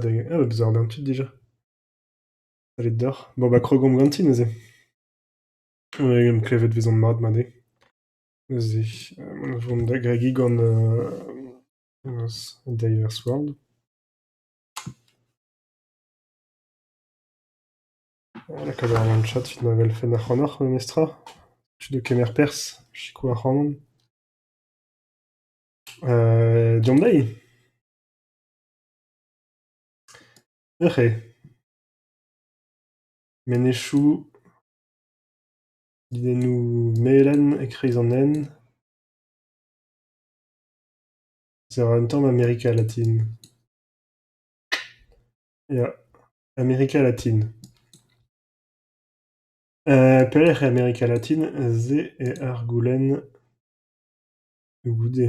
Ah bezañ ur bern tud dija. Salud deoc'h. Bon bah krogomp ganti neuze. Klevet 'vezomp mat mat eo. Neuze, mont a vont da gregiñ gant Diverse World. Lakaat a ran an chat evit ma welfen ac'hanoc'h memestra. Tud o kemer perzh, sikour ac'hanon. Deomp dezhi. Neuze, menezioù, linennoù melen e-kreiz an hent. Se a ra un tamm Amerika Latin. Ya, Amerika Latin. Pelec'h eo Amerika Latin? Se eo ar goulenn goude.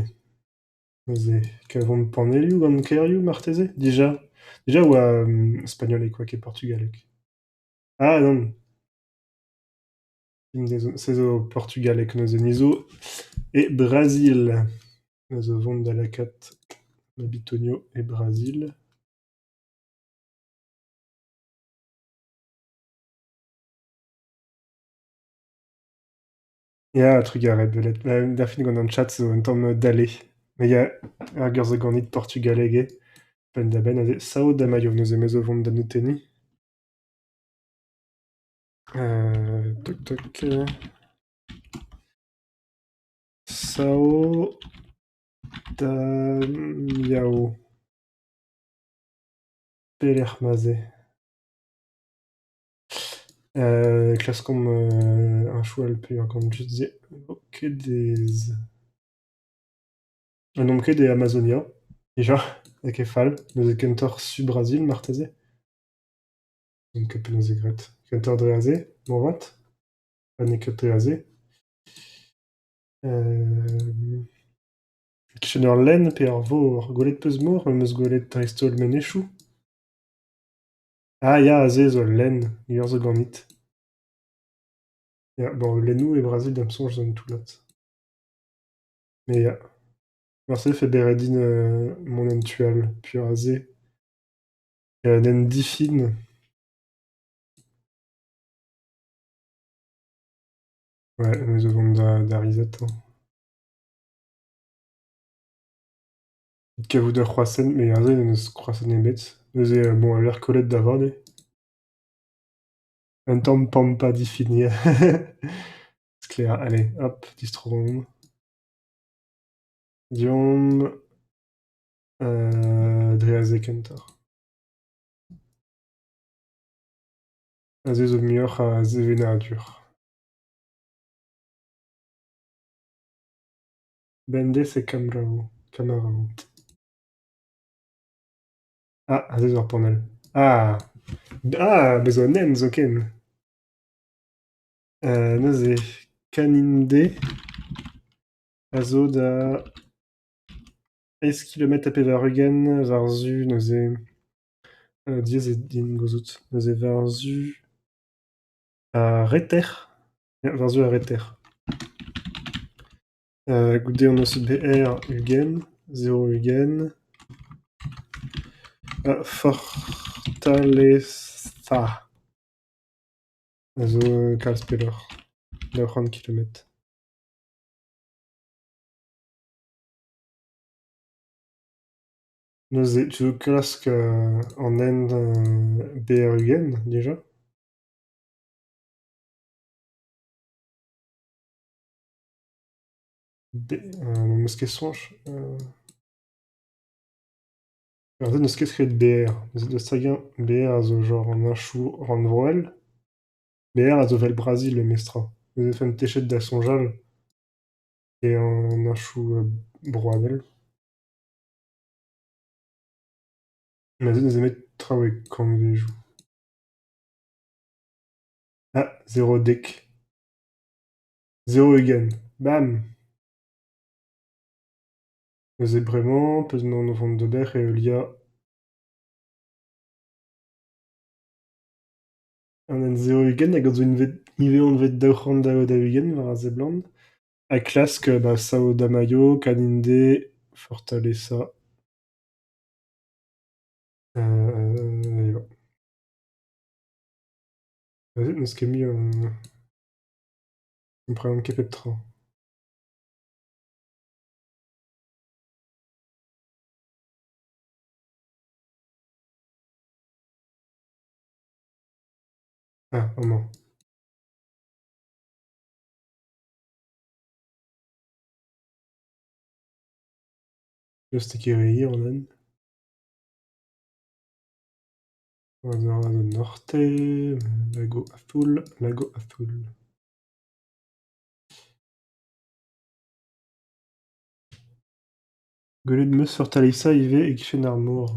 Neuze, kavomp panelloù gant kêrioù marteze dija. Dija e oa spagnoleg, 'oa ket portugaleg. Ah nann. Se zo portugaleg neuze. Ni zo e Brazil. Me zo vont da lakaat ma bitonioù e Brazil. Ya, trugarez belet. Da fin gant an chat zo un tamm dale. Me ya ar gerzh ganit portugaleg eo. Penn-da-benn aze. Sao da Maio neuze me zo vont da notenniñ. Toc toc. Sao da Miao. Pelec'h ma'z eo? Klaskomp un choual pe gant just se. Vo ket ez. N'omp ket e Amazonia, dija, n'eo ket fall. Neuze kentoc'h su Brazil marteze. N'on ket penaos eo graet. Kentoc'h dre aze, moarvat. Ha n'eo ket dre aze. E-kichen ur lenn pe ur vor. Gwelet 'peus mor? Me 'm eus gwelet dreist-holl menezioù. Ah ya, aze zo ul lenn. Gwir zo ganit. Ya, bon, lennoù e Brazil da'm soñj zo un toullad. Mais ya. Marteze 'fell bezañ din mont en tu all, puis aze. Un hent difin. Ouais, me zo vont da risetañ. Kavout ur c'hroashent, mais aze n'eus kroashent ebet. Neuze, bon, al lec'h kollet da vat eo. Un tamm pampa difin ya. Sklaer, allez, hop, distroomp. Deomp dre aze kentoc'h. Aze zo muioc'h a sevenadur. Bemdez e Kamrao. Kamarao. Ah, aze zo ur panell. Ah! Ah, bez zo un hent zoken. Neuze, Canindé a zo da eizh kilometr ha pevar-ugent war-zu neuze. Diaes eo din gouzout. Neuze war-zu ar reter. Ya, war-zu ar reter. Goude on eus BR 20, 0 20. Fortaleza a zo kalz pelloc'h, 200 kilometr. Neuze, tu veux klask an hent BR 20 dija? N'em eus ket soñj. Aze n'eus ket skrivet BR. Neuze da stagañ BR a zo genre an henchoù rannvroel. BR a zo 'vel Brazil memestra. Neuze 'fent techet da soñjal eo an henchoù broadel. Neuze n'eus nemet traoù e kantvedoù. Ah, 0 10. 0 20. Bam! Neuze bremañ, peus emaon o vont d'ober eo heuliañ an hent 0 20 hag a zo ivez anvet 242 war a seblant. Ha klask ba Sao da Maio, Canindé, Fortaleza. Ya. Aze n'eus ket mui komprenan ket pep tra. Ah, amañ. Just e ket re hir an hent. Dorado Norte, Lago Azul, Lago Azul. Gwelet 'm eus Fortaleza ivez e-kichen ar mor.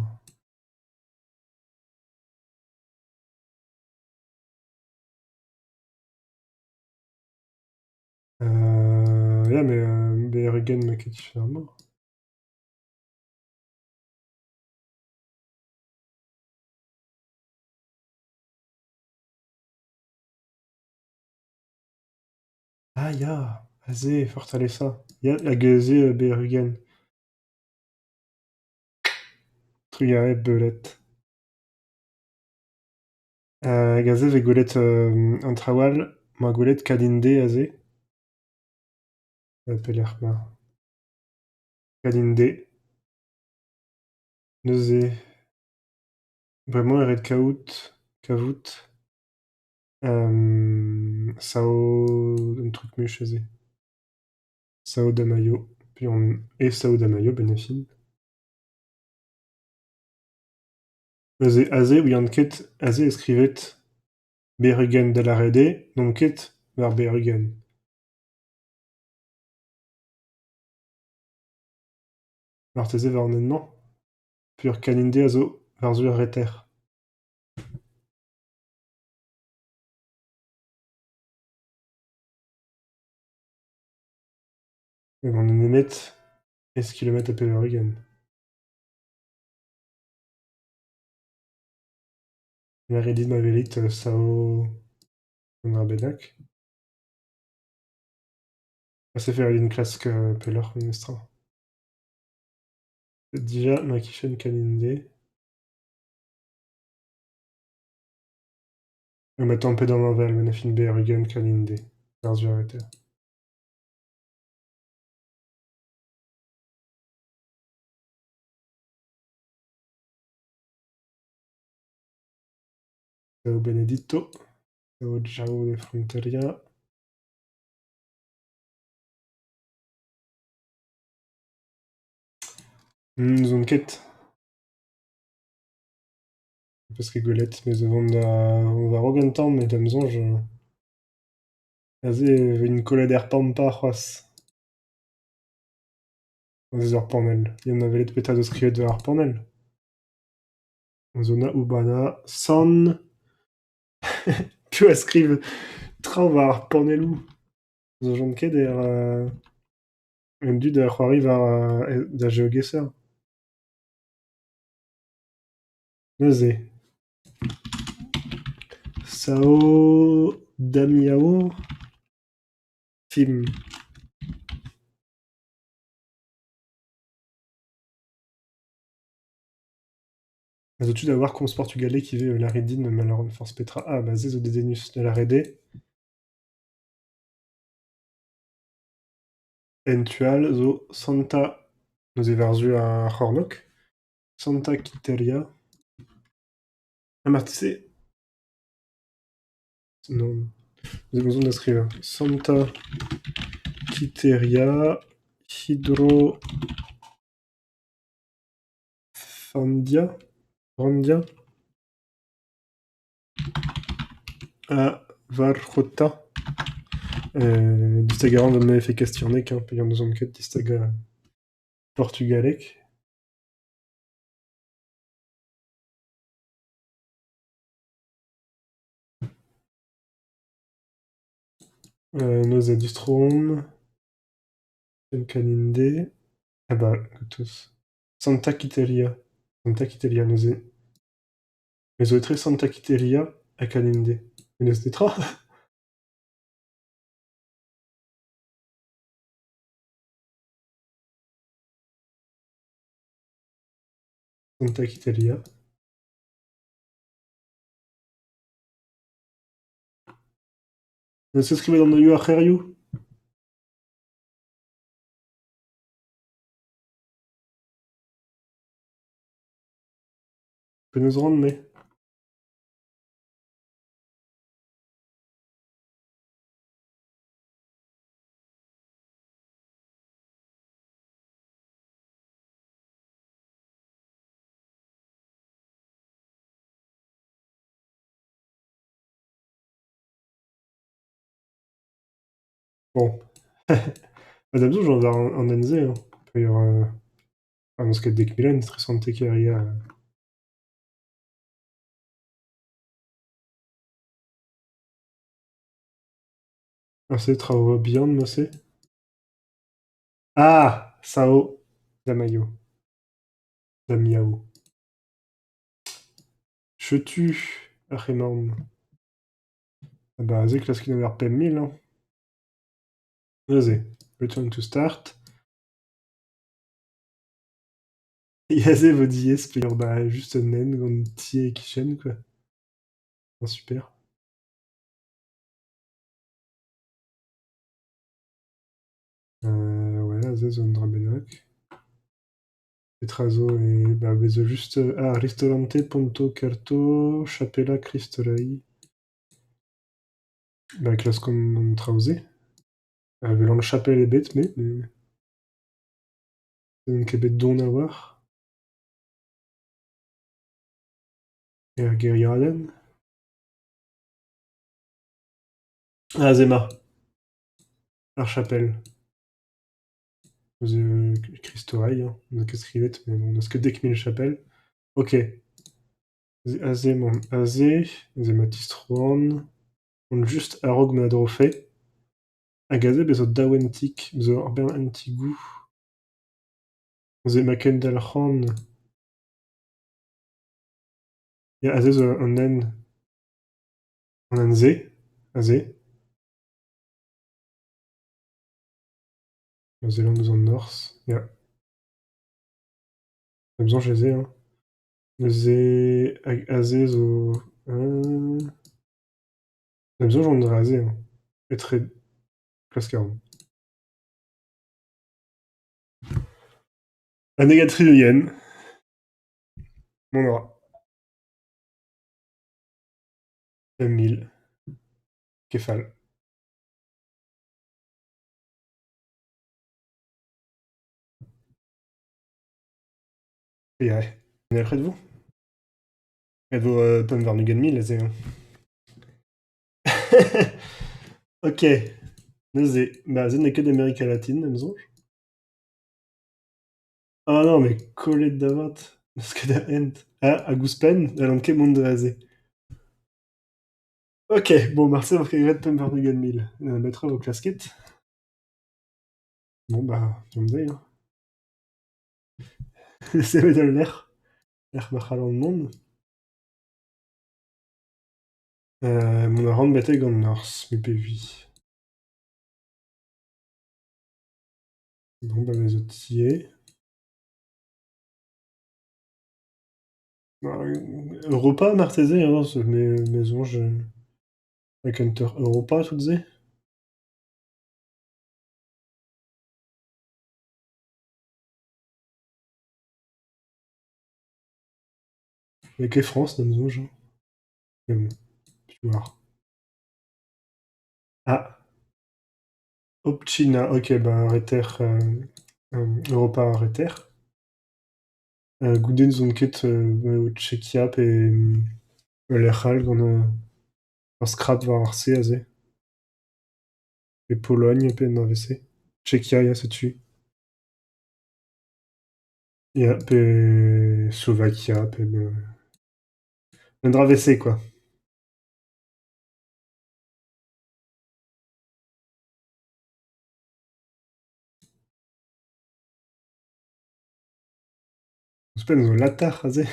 Ya met BR20 n'emañ ket e-kichen ar mor. Ah ya, aze, Fortaleza. Ya, hag aze BR20. Trugarez Beled. Hag aze e vez gwelet an traoù all. 'Moa gwelet Kalinde aze. Pelec'h 'mañ? Kalinde. Neuze, bremañ eo ret kaout, kavout Sao un truc much aze. Sao Damaio. Puis on e Sao Damaio 'benn ar fin. Neuze aze 'ouian ket, aze eo skrivet BR20 da lâret eo n'on ket war BR20. Marteze war an hent-mañ ? Peogwir Kalinde a zo war-zu ar reter. Emaon nemet eizh kilometr ha pevar-ugent. Lârit din ma welit Sao un dra bennak. Ça fait din klask pelloc'h memestra. Dija 'ma e-kichen Kalinde. Emañ tamm pe damheñvel 'benn ar fin BR20 Kalinde, war-zu ar reter. Sao Benedito, Sao João de Fronteira. N'ouzon ket. Peus ket gwelet, me zo vont da war-raok un tamm met da'm soñj aze e vin kollet er pampa c'hoazh. Aze zo ur panell. Yann da welet petra zo skrivet war ar panell. Zona urbana San... Piv a skriv traoù war ar panelloù? Ne soñjan ket er an dud a c'hoari war da GeoGuessr. Neuze Sao Damião film. A zo tu da ober komz portugaleg ivez lârit din ma lâran forzh petra. Ah bah se zo dedennus da lâret eo. En tu all zo Santa neuze war-zu ar c'hornôg. Santa Quiteria. Ha marteze... Non. Zo da skrivañ. Santa Quiteria Hidro... Fandia? Randia? Ha Varrota. Distagañ a ran gant ma vefe kastilhaneg hein, peogwir n'ouzon ket distagañ portugaleg. Neuze distroomp. Kalinde. Ah bah, tous. Santa Quiteria. Santa Quiteria neuze. Me zo etre Santa Quiteria ha Kalinde. Met n'eus netra. Santa Quiteria. N'eus ket skrivet anvioù ar c'hêrioù? Penaos 'ran-me? Bon. Ba d'am soñj war an hent-se hein peogwir n'eus ket 10,000 etre Sant-Tekaria. Ha se traoù bihan neuze. Ah! Sao Damaio. Damiao. Chetu ar c'hemaon. Ah bah aze klaskin ober 5000 hein. Neuze, return to start. Aze e vo diaes peogwir bah juste un hent gant ti e-kichen quoi. Ah super. Ouais, aze zo un dra bennak. Petra zo e... Bah bez zo just... Ah, Ristorante Ponto Certo Chapela Cristo Rei. Bah klaskomp an traoù-se. Welan chapel ebet, me, mais... N'on ket bet don a-walc'h. Er gêriadenn. Aze emañ. Ar chapel. Neuze Cristo Rei, hein, n'eo ket skrivet, mais bon, n'eus ket 10,000 chapel. Ok. Aze emaon aze, aze emañ tistroan. On just a-raok ma drofe. Hag aze bez zo daou hentig, zo ur bern hentigoù. Neuze ma kendalc'han... Ya, aze zo un hent. An hent-se, aze. Zeland eus an Norzh, ya. Da'm soñj ez eo, hein. Neuze hag aze zo... Da'm soñj an dra-se hein. Etre klask a ran. Un 70. Mont a ra. 5000. Kefal. Ya, ret vo? E vo 25,000 aze. Hein. Ok. Neuze, bah aze n'eo ket Amerika Latin, da'm soñj. Ah non, mais kollet da vat. N'eus ket a hent. Ah, hag ouzhpenn, n'hallan ket mont dre aze. Ok, bon, marse vo ket graet 25,000. Petra vo klasket? Bon, bah, deomp dezhi. Hein. Sevel ul lec'h. Lec'h ma c'hallan mont. Mont a ran betek an norzh, mui pe vui. Bon, bah, me zo tiez. Bah, Europa marteze, hein, me soñj kentoc'h Europa tout se. N'eo ket Frañs da'm soñj. Hein. Mais bon, tu vois. Ah. Opchina, ok, bah reter, Europa ar reter. Goude n'ouzon ket Tchekia pe ul lec'h all gant ur skrap war ar C aze. Pe Pologne pe an AVC. Tchekia, ya, setu. Ya, pe Slovakia, pe... Un dra VC, quoi. Ouzhpenn zo latar aze.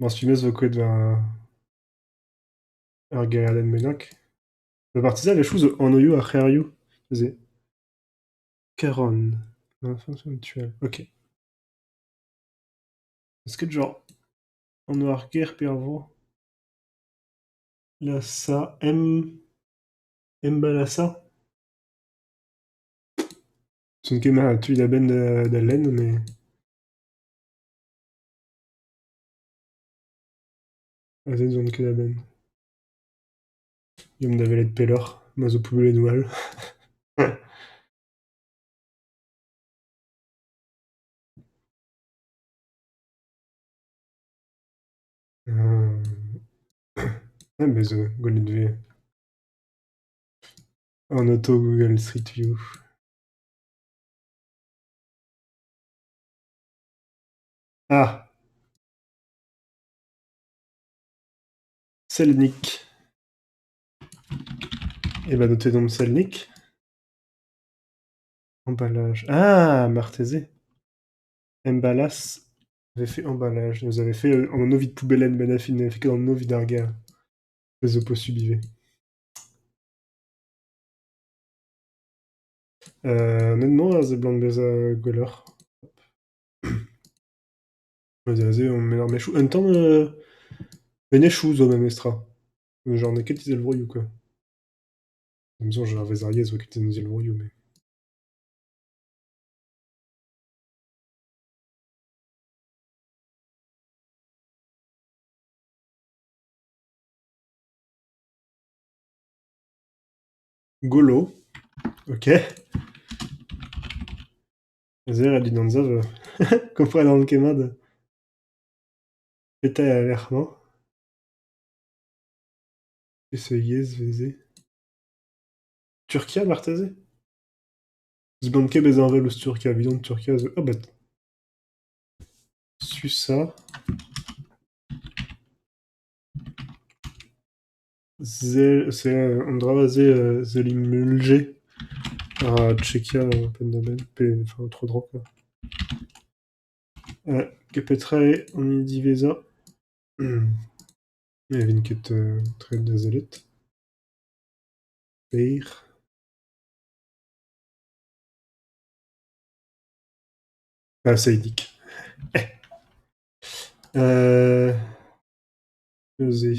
Bon, si zo kouezhet war ur gêriadenn bennak. Le partisan a-wechoù zo anvioù ar c'hêrioù neuze. Caron. Ok. N'eus ket genre anv ar gêr pe ar vro? Lhasa Em Embalasa. N'ouzon ket ma teuit a-benn da lenn, met aze n'on ket a-benn. Deomp da welet pelloc'h, ma zo poubellennoù all. Bez zo gwelet 'vez an auto Google Street View. Ah! Selnik. Eh ben notet omp Selnik. Emballage. Ah, marteze. Emballas vefe emballage. Nous avait fait en anv evit poubellenn benn ar fin, ne vefe ket an anv evit ar ger. Pezh zo posubl ivez. Honnêtement, a seblant bezañ gwelloc'h. Neuze aze on ar mechoù. Un tamm menezioù zo memestra. Genre n'eo ket izelvroioù quoi. Da'm soñj hervez ar yezh 'oa ket en izelvroioù met... Golo. Ok. Aze ret din anzav kompren a ran ket mat petra eo al lec'h-mañ. Peseurt yezh 'veze? Turkia marteze? Seblant ket bezañ heñvel ouzh Turkia. Evidon Turkia zo... Ah bah... Susa. C'est an dra-se Zelimulje ha Tchekia penn-da-benn, pe enfin tro-dro quoi. Petra eo an hini diwezhañ? Ne vin ket tre da sellet. Teir. Ah, Seidik. Neuze.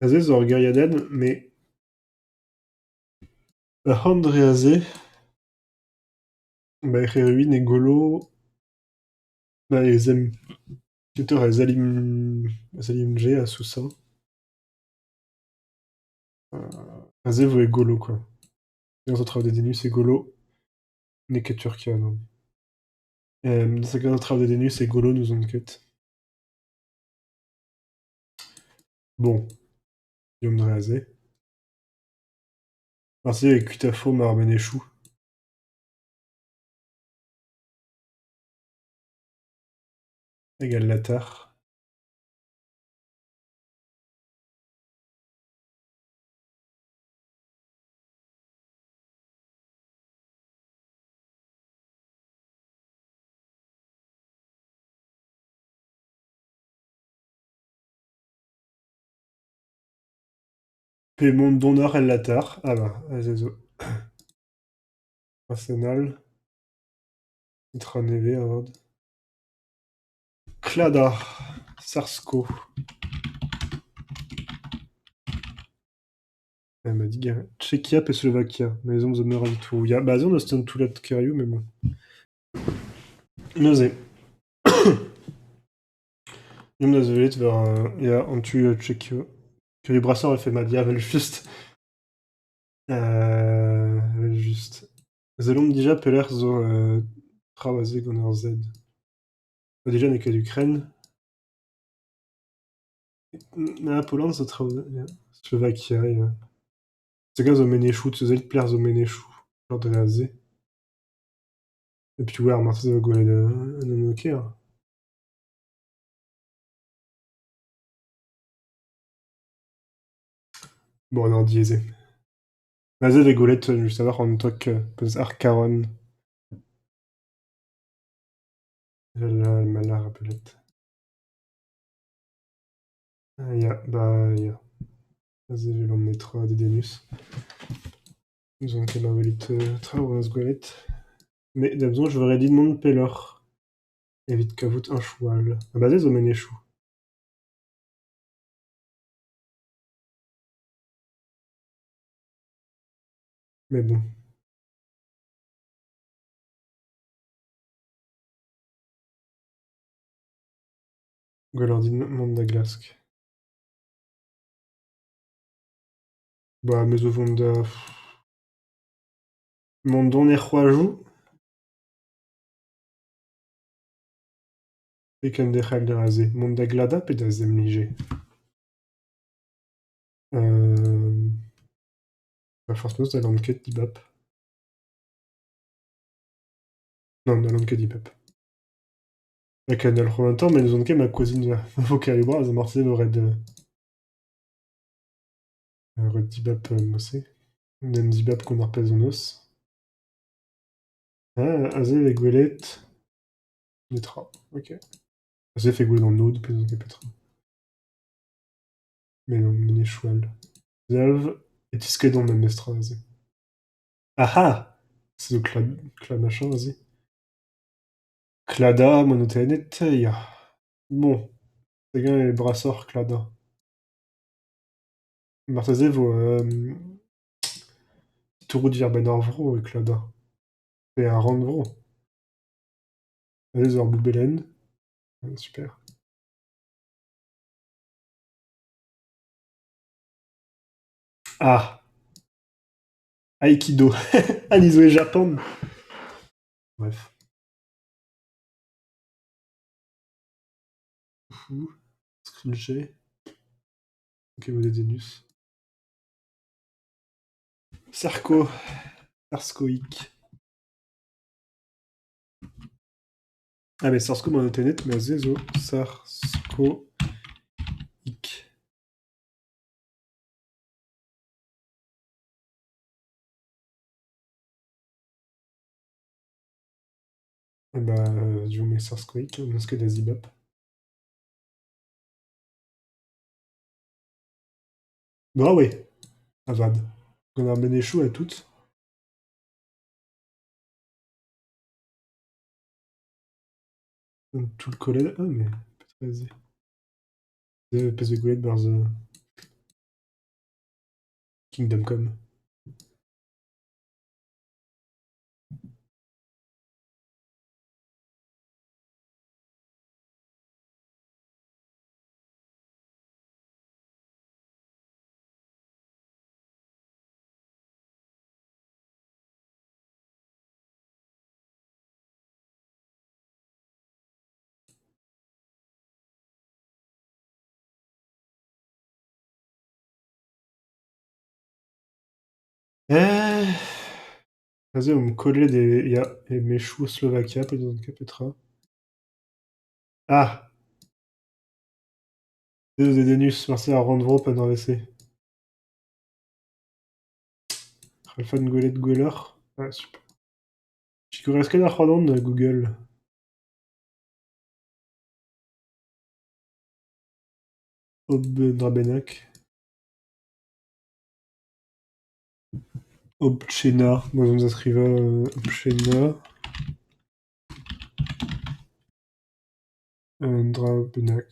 Aze zo ur gêriadenn, met ar c'horn dre aze, ba ec'h erruin e golo, ba ez emp kentoc'h ez allimp ha Sousa. Aze e vo e golo quoi. Zo traoù dedennus e golo. N'eo ket Turkia, non. Traoù dedennus e golo n'ouzon ket. Bon, deomp dre aze. Marteze e kuitafomp ar menezioù. Hag al latar. Pe mont donoc'h el latar. Ah bah, aze zo. Arsenal. Netra nevez avat. Klada. Sarsko. Elle m'a dit Tchequia pe Slovakia. Maison zo meur a ditouroù. Ya, bah aze on eus un toullad kêrioù, mais bon. Neuze. Deomp da sellet war ya, an tu Tchequia. Kêrioù brasoc'h e fait ma diavel just. Just. Sellomp dija pelec'h zo traoù aze gant ur Z. Déjà n'eo ket Ukraine. Na Pologne zo traoù... ya. Slovakia, ya. Se zo menezioù, sellit pelec'h zo menezioù. Genre dre aze. Et puis ouais, marteze vo gwelet un anv kêr. Bon, non, diaes eo. Aze vez gwelet just a-walc'h an tok peus ar Karon. Evel ma lâr pelet. Ya, bah ya. Aze 'welomp netra dedennus. N'ouzon ket ma welit traoù eus gwelet. Met da soñj e vo ret din mont pelloc'h evit kavout un chou all. Ah bah aze zo menezioù. Mais bon. Gwelloc'h din mont da glask. Bah, me zo vont da... Mont don er c'hoajoù pe kenderc'hel da aze? Mont da gladañ pe da zemlijer? Ba forzh penaos n'hallan ket dibab. Nann, n'hallan ket dibab. Ha kendalc'ho un tamm met n'ouzon ket ma kouezhin ma vo kêrioù bras marteze e vo ret dibab mod-se. En em dibab gant ar pezh hon eus. Ah, aze e vez gwelet netra, ok. Aze e vez gwelet an aod pe n'on ket petra. Mais non, menezioù all. Salv e tiskedont memestra aze. Aha! Se zo klad machin aze. Kladañ monotennet, ya. Bon, hag-eñ eo brasoc'h kladañ? Marteze e vo titouroù diwar-benn ar vro e kladañ. Pe ar rannvro. Aze zo ur boubellenn. Super. Ah! Aïkido. Ah, ni zo e Japan! Bref. Fou. Skriljet. Ok, dedennus. Sarko. Sarskoik. Ah mais Sarsko monotennet, mais aze zo Sarskoik. Bah, du mais Sarskoik, n'eus ket da zibab. Brav eo, avat, gant ar menezioù ha tout. Un toull kollet. Ah mais petra eo se? Pezh vez gwelet 'barzh Kingdom Come. Aze omp kollet e ya e maezioù Slovakia pe n'ouzon ket petra. Ah! Se zo dedennus, marteze ar rannvro pe an dra-se. C'hallfen gwelet gwelloc'h? Ah super. Sikourez ket ac'hanon Google? Ob un dra bennak. Obtchena, moaien da skrivañ Obtchena. Un dra bennak.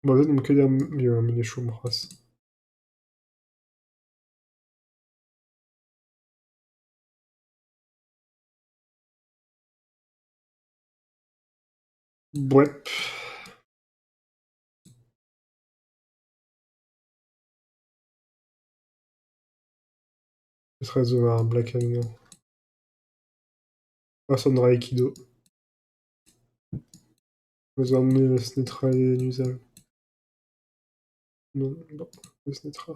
Ba aze n'omp ket er menezioù omp c'hoazh. Brep. Petra zo war ar blakenn-mañ? Ah, c'est un dra Aikido. Eus an n'eus netra dedennus all. Non, bon, n'eus netra.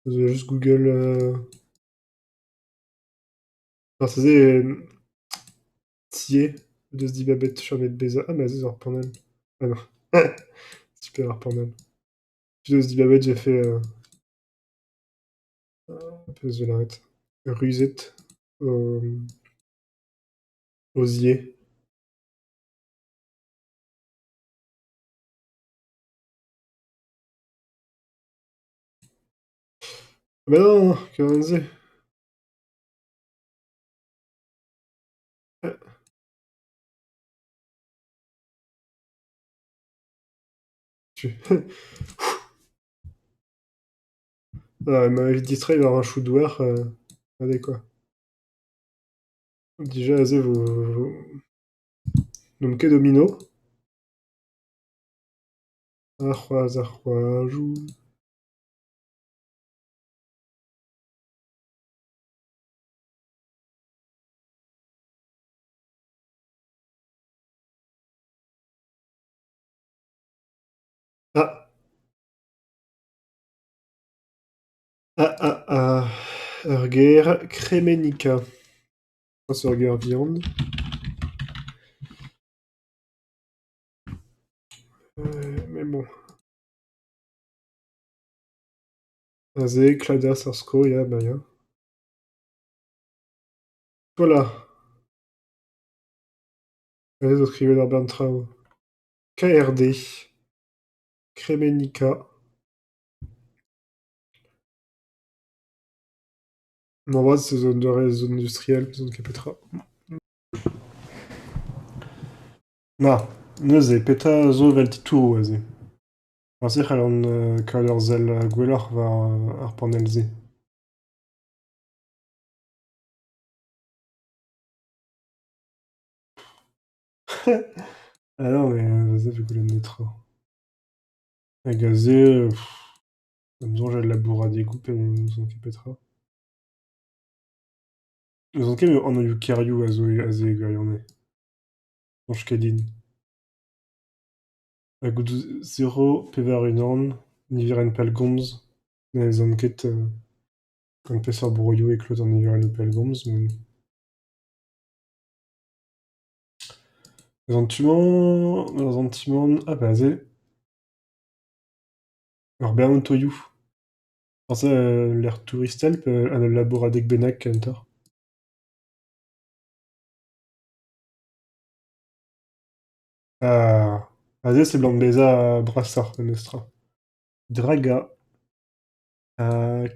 Zo juste Google... Marteze eo tiez deus dibabet chomet bezañ... Ah mais aze zo ur panell. Ah non. Super ar panell. Deus dibabet j'ai fait... Pezh zo lâret. Ruzet. Ozier. Bah non, kement-se. Ah, ma evit distreiñ war rochoù douar aze quoi. Dija aze vo... N'omp ket domino. Arc'hoazh ar c'hoajoù. Ah! Ah ah ah! Ur gêr, Kremenika. C'est ur gêr vihan. Mais bon. Aze, Kladas ar sko, ya, bah ya. Voilà. Aze zo skrivet ur bern traoù. KRD. Kremenika. Moarvat se zo un doare zone industriel, n'ouzon ket petra. Ma, neuze, petra zo evel titouroù aze? Marse e c'hallan kaout ur sell gwelloc'h war ar panell-se. Ah non mais aze e vo gwelet netra. Hag aze, da'm soñj al labouradegoù pe n'ouzon ket petra. N'ouzon ket anvioù kêrioù a zo aze e gwirionez. Soñj ket din. Ha goude 0 4 1, niverenn pellgomz, ne vezan ket gant peseurt broioù e klot an niverennoù pellgomz met... Eus an tu-mañ, eus an tu-mañ, ah bah aze... Ur bern otoioù. Marteze ul lec'h touristel pe ul labouradeg bennak kentoc'h. Ah, aze e seblant bezañ brasoc'h memestra. Draga.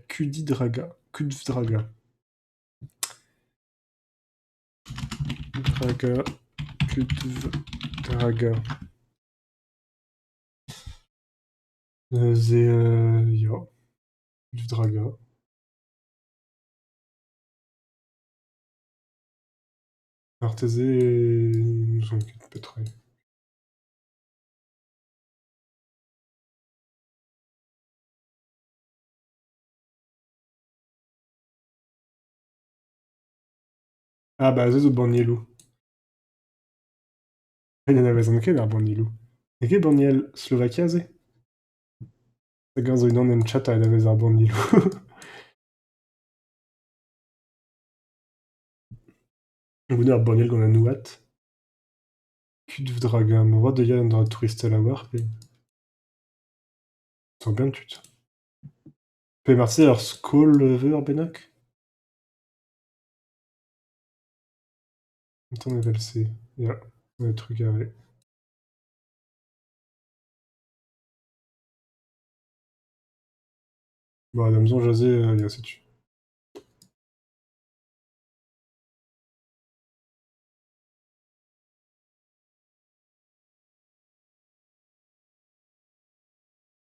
Kudidraga, Kudvdraga. Draga, Kudvdraga. Neuze ya, Kudvdraga. Marteze n'ouzon ket petra eo. Ah bah aze zo bannieloù. N'anavezan ket ar bannieloù. N'eo ket banniel Slovakia se? Hag eñ zo unan en chat a anavez ar bannieloù. Goude ar banniel gant an houad. Kudvdraga, moarvat da un dra touristel a-walc'h pe... Ur bern tud. Pe marteze ur skol-veur bennak? Un tamm evel-se, ya, trugarez. Bah da'm soñj aze, ya setu.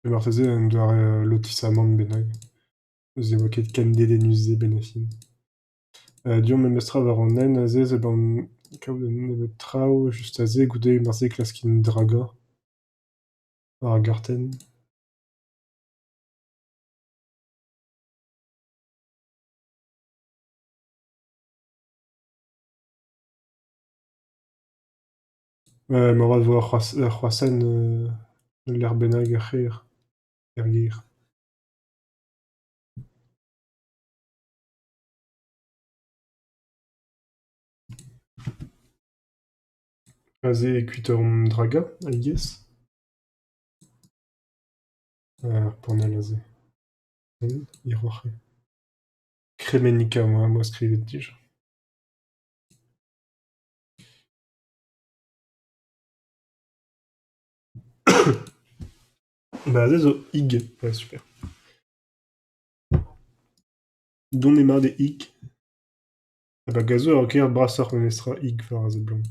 Pe marteze un doare lotisamant bennak. Neuze ne oa ket ken dedennus-se 'benn ar fin. Du-hont memestra war an hent aze seblant kaout un nebeud traoù just aze goude marteze klaskin dragañ war ar gartenn. Moarvat e vo ur c'hroashent ul lec'h bennak er c'hêr, er gêr. Aze e kuitaomp Draga, I guess. Ar panell aze. Hiroc'h eo. Kremenika am boa skrivet dija. Bah aze zo Ig. Ouais, super. Dont emañ de Ig. Ah bah zo ur gêr brasoc'h memestra Ig war a seblant.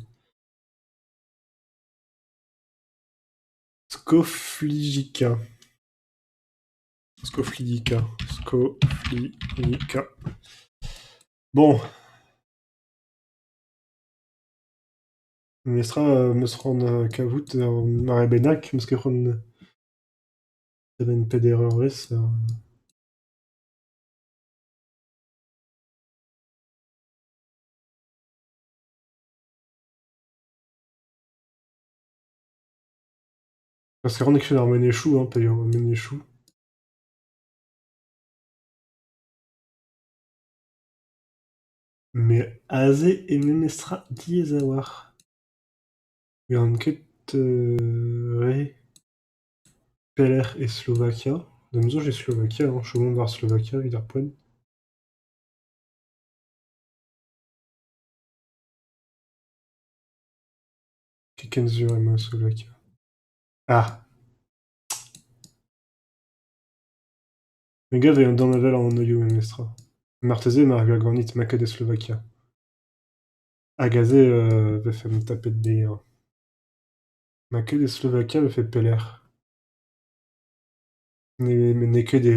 Skofljica. Skofljica. Skofljica. Bon. Memestra 'meus c'hoant kavout ur mare bennak, 'meus ket c'hoant tremen peder eurvezh. Klask a ran e-kichen ar menezioù hañ, pa eo ar menezioù. Met aze eo memestra diaes a-walc'h. 'Ouian ket re pelec'h e Slovakia. Da'm soñj eo Slovakia hañ, chomomp war Slovakia evit ar poent. Ket ken sur emañ e Slovakia. Ah ! Me 'gav eo un danevell an anvioù memestra. Marteze emañ ar gwir ganit, n'emañ ket e Slovakia. Hag aze e vefemp tapet dezhañ. N'emañ ket e Slovakia e vefe pelec'h ? N'eo ket e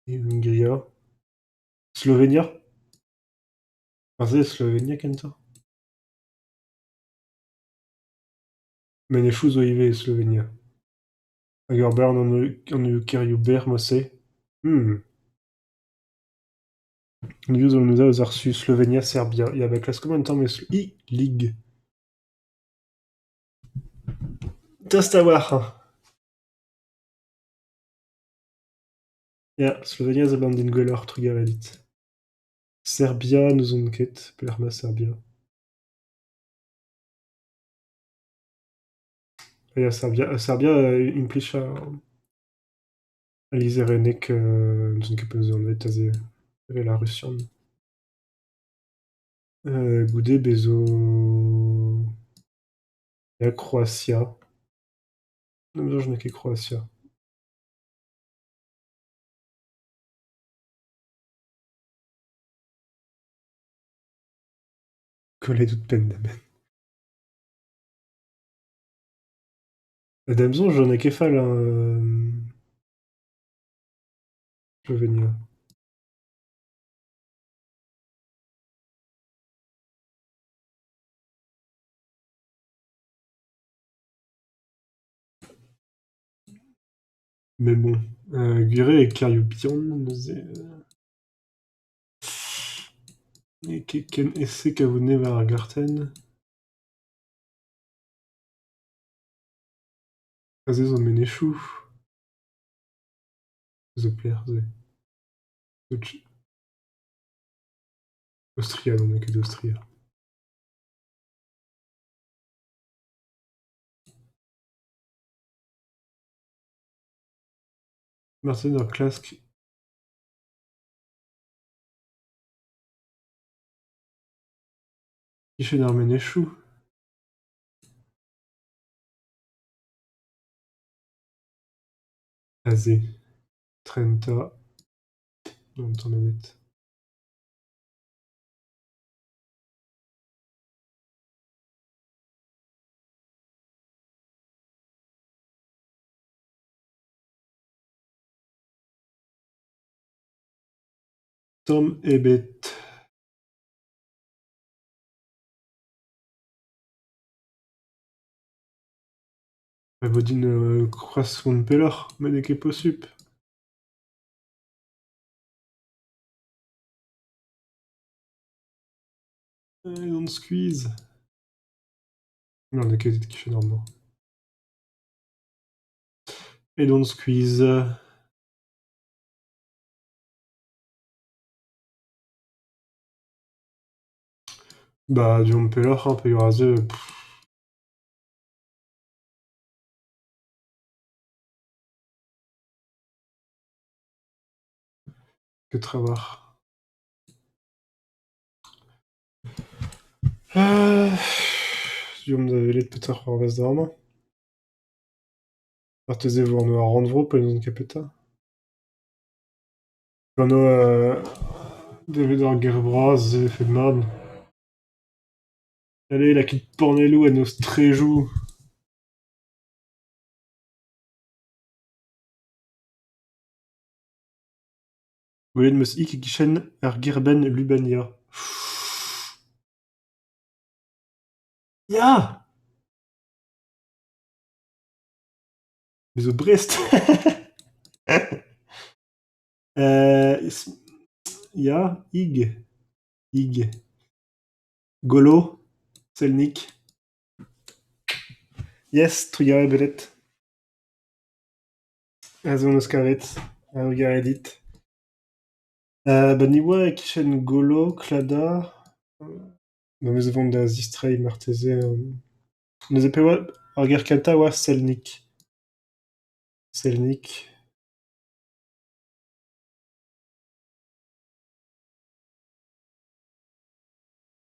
Hungaria. Slovenia ? Marteze Slovenia kentoc'h ? Menezioù zo ivez e Slovenia. Hag ur bern anvioù kêrioù berr mod-se. Anvioù zo anezho eus ar Su, Slovenia, Serbia. Ya ba klaskomp un tamm e I-League. Tost a-walc'h hañ ! Ya, Slovenia a seblant din gwelloc'h, trugarez dit. Serbia n'ouzon ket pelec'h emañ Serbia. Ya, Serbia, Serbia implij al lizherenneg n'ouzon ket penaos eo anvet aze, evel ar rusian. Goude bez 'zo ya, Kroatia. Da'm soñj n'eo ket Kroatia. Kollet out penn-da-benn. Da'm soñj n'eo ket fall hañ Slovenia. Mais bon, gwir eo e kêrioù bihan neuze n'eo ket ken aes-se kavout anezhe war ar gartenn. Aze zo menezioù. Zo pelec'h se ? Aostria, non, n'eo ket Aostria. Marteze en ur klask. E-kichen ar menezioù. Aze, Trenta, non, tamm ebet. Tamm ebet. E vo din c'hoazh mont pelloc'h met n'eo ket posupl. Ez on skuizh. Non, n'eo ket e-kichen ar mor. Aet on skuizh. Ba deomp pelloc'h hañ peogwir aze ket trawalc'h. Deomp da welet petra 'c'hoarvez amañ. Marteze e vo anv ar rannvro pe n'ouzon ket petra. Gant davet ar gêr vras e vefe mat. Allez, lakait panelloù en ho straedoù ! Gwelet 'm eus Ig e-kichen ar gêr-benn Lucania. Ya ! Me zo Brest ! Ya, Ig, Ig, Golo, Selnik. Yes, trugarez Belit. Aze hon eus kavet. A-drugarez dit. Ba ni 'oa e-kichen Golo, Kladah. Me 'vez o vont da zistreiñ marteze. Neuze piv 'oa ? Ar gêr kentañ 'oa Selnik. Selnik.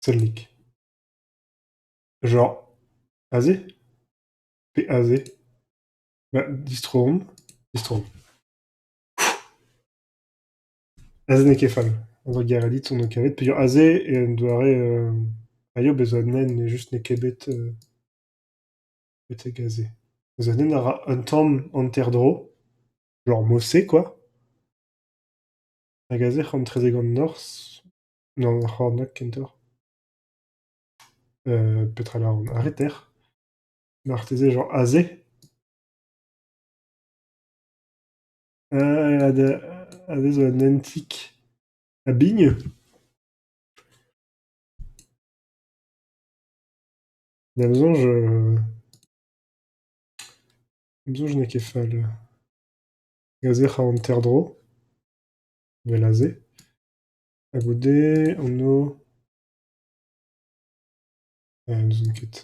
Selnik. Genre aze pe aze ? Ba distroomp, distroomp. Aze n'eo ket fall. A-drugarez dit on a kavet peogwir aze eo un doare a ya bezañ un hent just n'eo ket bet betek aze. Neuze un hent a ra un tamm hanter-dro, genre mod-se kwa. Hag aze ec'h an etrezek an norzh, nann ar c'hornôg kentoc'h. Petra 'lâran ? Ar reter. Marteze genre aze ? Aze zo un hentig a-bign. Da'm soñj da'm soñj n'eo ket fall. Aze ec'h a hanter-dro, 'vel aze. Ha goude on o... N'ouzon ket.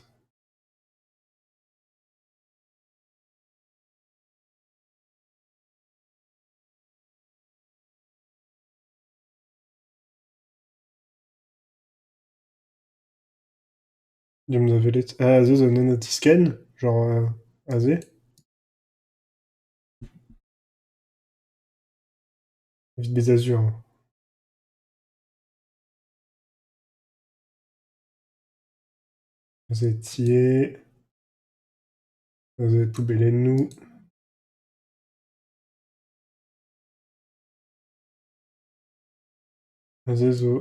Deomp da welet. Aze zo un hent o tiskenn, genre aze. Evit bezañ sur. Aze tiez. Aze poubellennoù. Aze zo...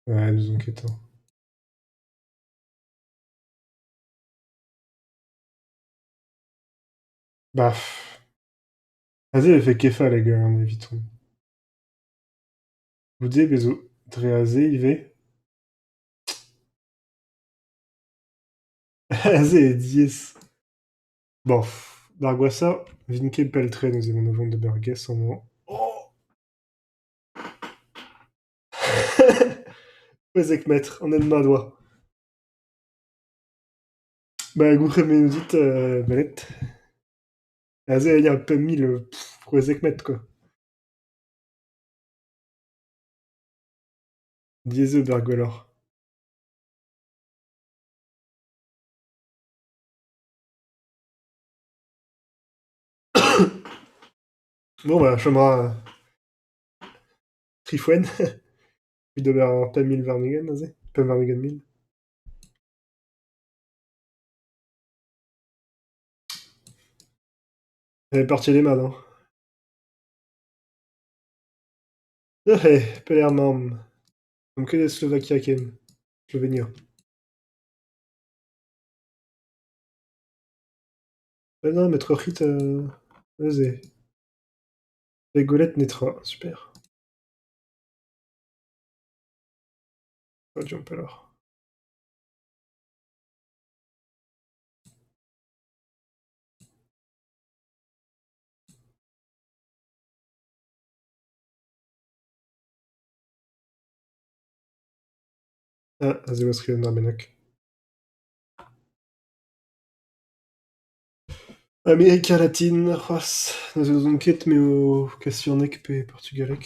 Ouais, n'ouzon ket hañ. Bah ! Aze e vefe ket fall eviton. Goude bez zo dre aze ivez. Aze eo diaes. Bof, d'ar gwashañ ne vin ket pell-tre neuze emaon o vont d'ober ges amañ. Oh ! 16 metr, an hent mat 'oa. Ba gourc'hemennoù dit Belit. Aze ya 5000, 16 metr quoi. Diaes eo ober gwelloc'h. Bon bah chom a ra tri foent evit ober ar 5020 aze, 2025 mil. Partiet eo mat hañ. Neuze, pelec'h emaomp ? N'omp ket e Slovakia ken, Slovenia. Non, met troc'hit neuze. Bet gwelet netra, super. Deomp pelloc'h. Ah, aze 'oa skrivet un dra bennak. Amerika Latin c'hoazh, neuze n'ouzon ket m'eo kastilhaneg pe portugaleg.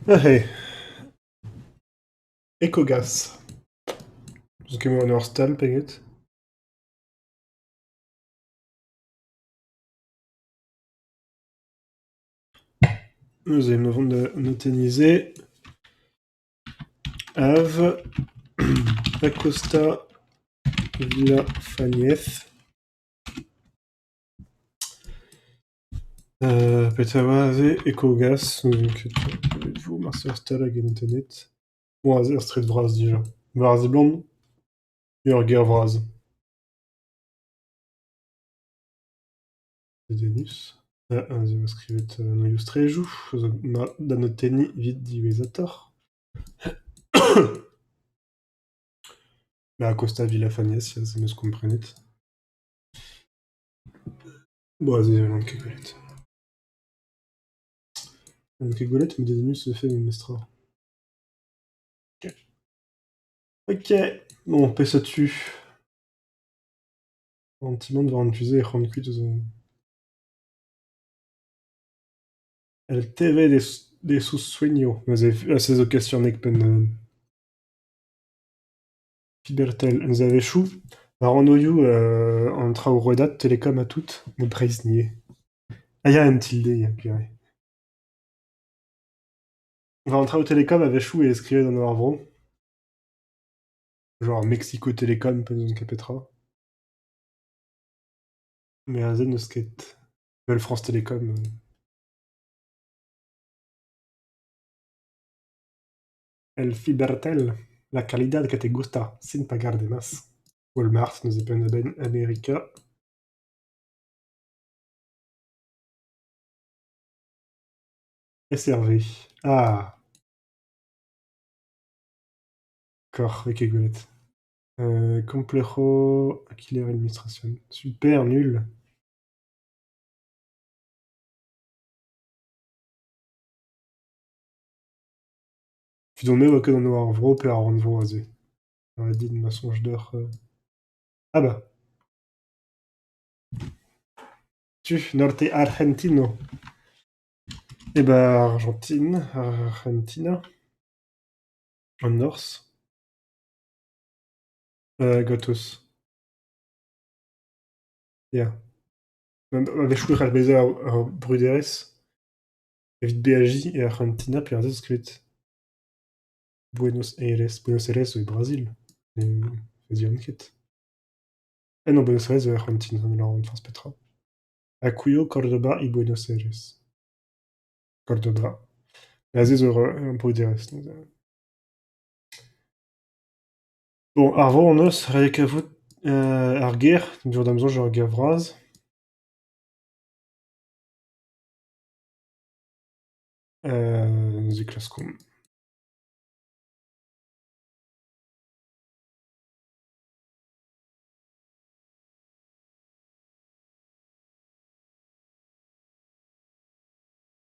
Neuze, Ekogas. N'eus ket emañ ur stal pe get. Neuze emañ o vont da notenniñ se. Av Acosta Villafañez. Petra a oa aze? Ecogas, n'ouzon ket bet 'vo marse ur stal hag en internet. Bon aze ur straed vras dija. War a seblant eo ur gêr vras. Dedennus. Aze e oa skrivet anvioù straedoù zo mat da notenniñ evit diwezhatoc'h. Acosta Villafañez, ya se 'm eus komprenet. Bon aze n'on ket gwelet. N'on ket gwelet met dedennus e vefe memestra. Ok, bon peseurt tu ? An ti-mañ war an tu-se e c'hoant kuit eus an... El TV de sus sueños neuze se zo kastilhaneg penn-da-benn. Fibertel, neuze a-wechoù war anvioù an traoù rouedad Télécom ha tout, e Breizh ivez. Ah ya un tilde ya purée. War an traoù Télécom a-wechoù e skrivet anv ar vro. Genre Mexico Télécom pe n'ouzon ket petra. Mais aze n'eus ket. Evel France Télécom. El Fibertel, la calidad que te gusta, sin pagar de más. Walmart neuze penn-da-benn Amerika. SRV. Ah ! D'accord, n'eo ket gwelet. Complejo Alquiler Administration. Super nul. Evidon-me e oa ket anv ar vro pe ar rannvro aze. Ret din ma soñj deoc'h. Ah bah ! Tu, Norte Argentino. Eh ben Argentine, Argentina. An norzh. Gortoz. Ya. A-wechoù e c'hall bezañ ur bruderezh evit beajiñ e Arc'hantina peogwir zo skrivet Buenos Aires. Buenos Aires zo e Brazil. Ne fazian ket. Ah non, Buenos Aires zo e Arc'hantina, lavaran forzh petra. Acuyo, Córdoba e Buenos Aires. Córdoba. Aze zo ur bruderezh neuze. Bon, ar vro hon eus ret eo kavout ar gêr, diouzh da'm soñj ur gêr vras. Neuze klaskomp.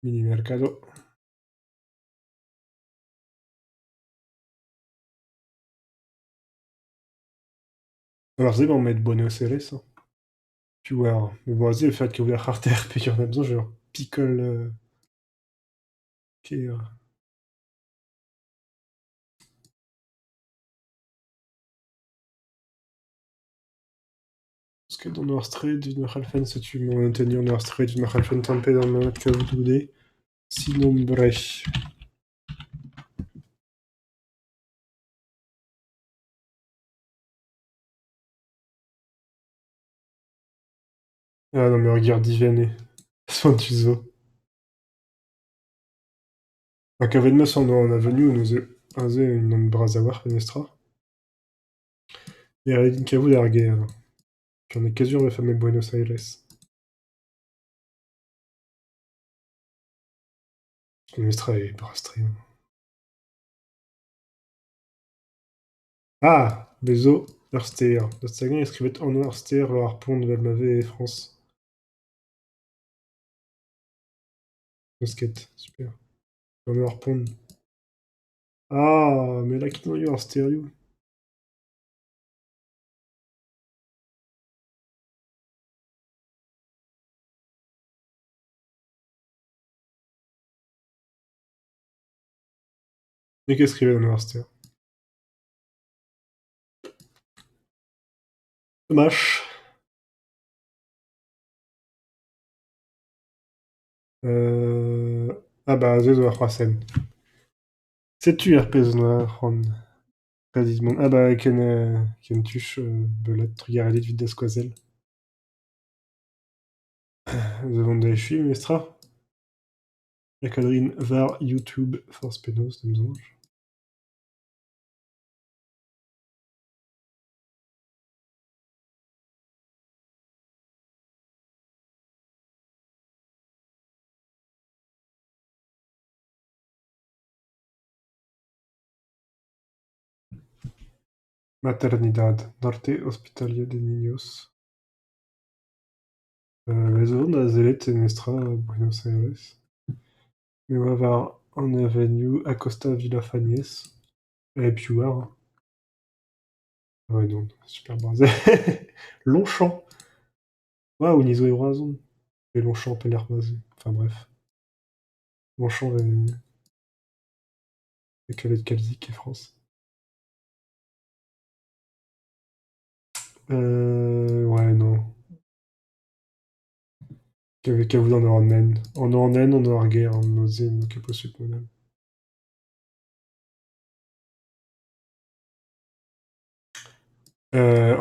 Mini mercado. Alors se emañ met Buenos Aires hein. Piv oar. Mais bon aze e fell kaout ar c'harter peogwir da'm soñj eo ur pikol kêr. N'eus ket anv ar straed evit ma c'hallfen setu mont tenniñ anv ar straed evit ma c'hallfen tamm-pe-damm kavout goude. Sin nombre. Ah non mais ur ger divent eo. Spontus zo. Ha kavet 'm eus anv an avenioù neuze. Aze unan bras a-walc'h memestra. Ne ret din kavout ar ger. J'en ai ket sur e vefe Buenos Aires. Memestra eo bras-tre. Ah ! Bez zo ur stêr. Daoust hag-eñ eo skrivet anv ar stêr war ar pont evel ma vez e Frañs ? N'eus ket, super. Anv ar pont. Ah ! Mais lakait anvioù ar stêrioù. N'eo ket skrivet anv ar stêr. Domaj. Ah ba aze zo ur c'hroashent. Setu ar pezh 'noa c'hoant ret dit mont. Ah ba ken ken tuch belet trugarez dit evit da skoazell. Da vont da echuiñ memestra. Lakaat a rin war YouTube forzh penaos da'm soñj. Maternidad, Norte Hospitalario de Niños. Me zo vont da sellet memestra Buenos Aires. Me oa war an Avenue Acosta Villafañez. Et piv 'oar hein. Ouais non, super bras. Longchamp. Waouh, ni zo e Roazhon. Et Longchamp pelec'h 'ma se. Enfin bref. Longchamp e kavet kalzik e Frañs. Ouais non. Kavout an an hent. An an hent, an ar gêr, an neuze n'eo ket posupl mont all.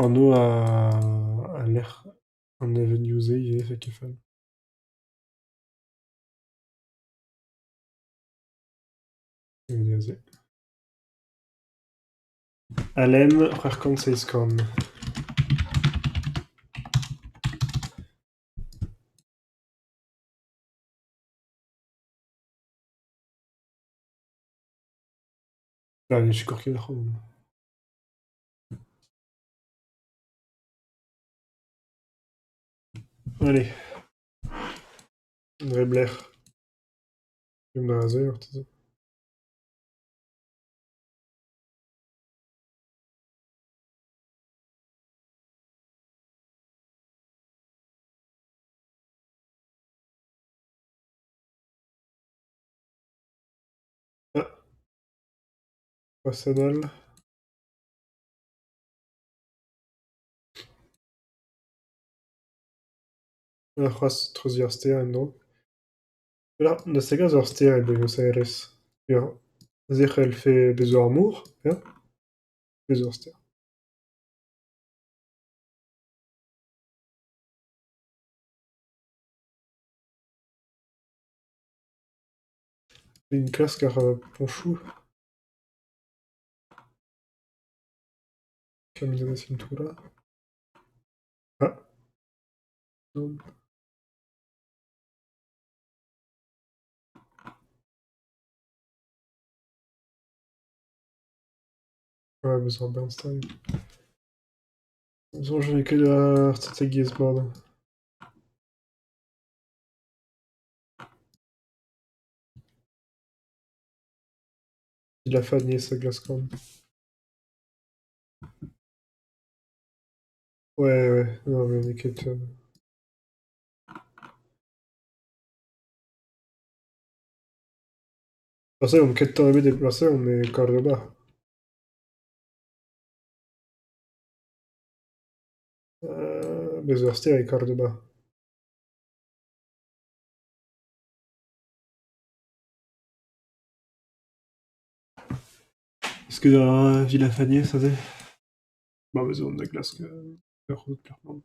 Anv al lec'h an avenioù-se ivez 've ket fall. Aze. Alem 607. Ah, ne sikour ket ac'hanon. Allez. Dre belec'h. Emañ aze marteze. Ah. Arsenal. Ah, c'hoazh treuziñ ar stêr en-dro. Da zegas ur stêr e Buenos Aires. Ya. Se c'hellfe bezañ ar mor, ya? Bezañ ur stêr. Enklask ar poñchoù. Camisa de cintura. Ah. Non. Ouais, bezañ Bernstein. Soñj n'eo ket ar strategiezh mat. Villafañez a glaskan. Ouais, ouais, non mais n'eo ket... Marse omp kentañ ebet e marse omp e Córdoba. Bez zo ur stêr e Córdoba. Est-ce que da Villafañez aze? Ba bez zo da glask ur c'houzout pelec'h emaon.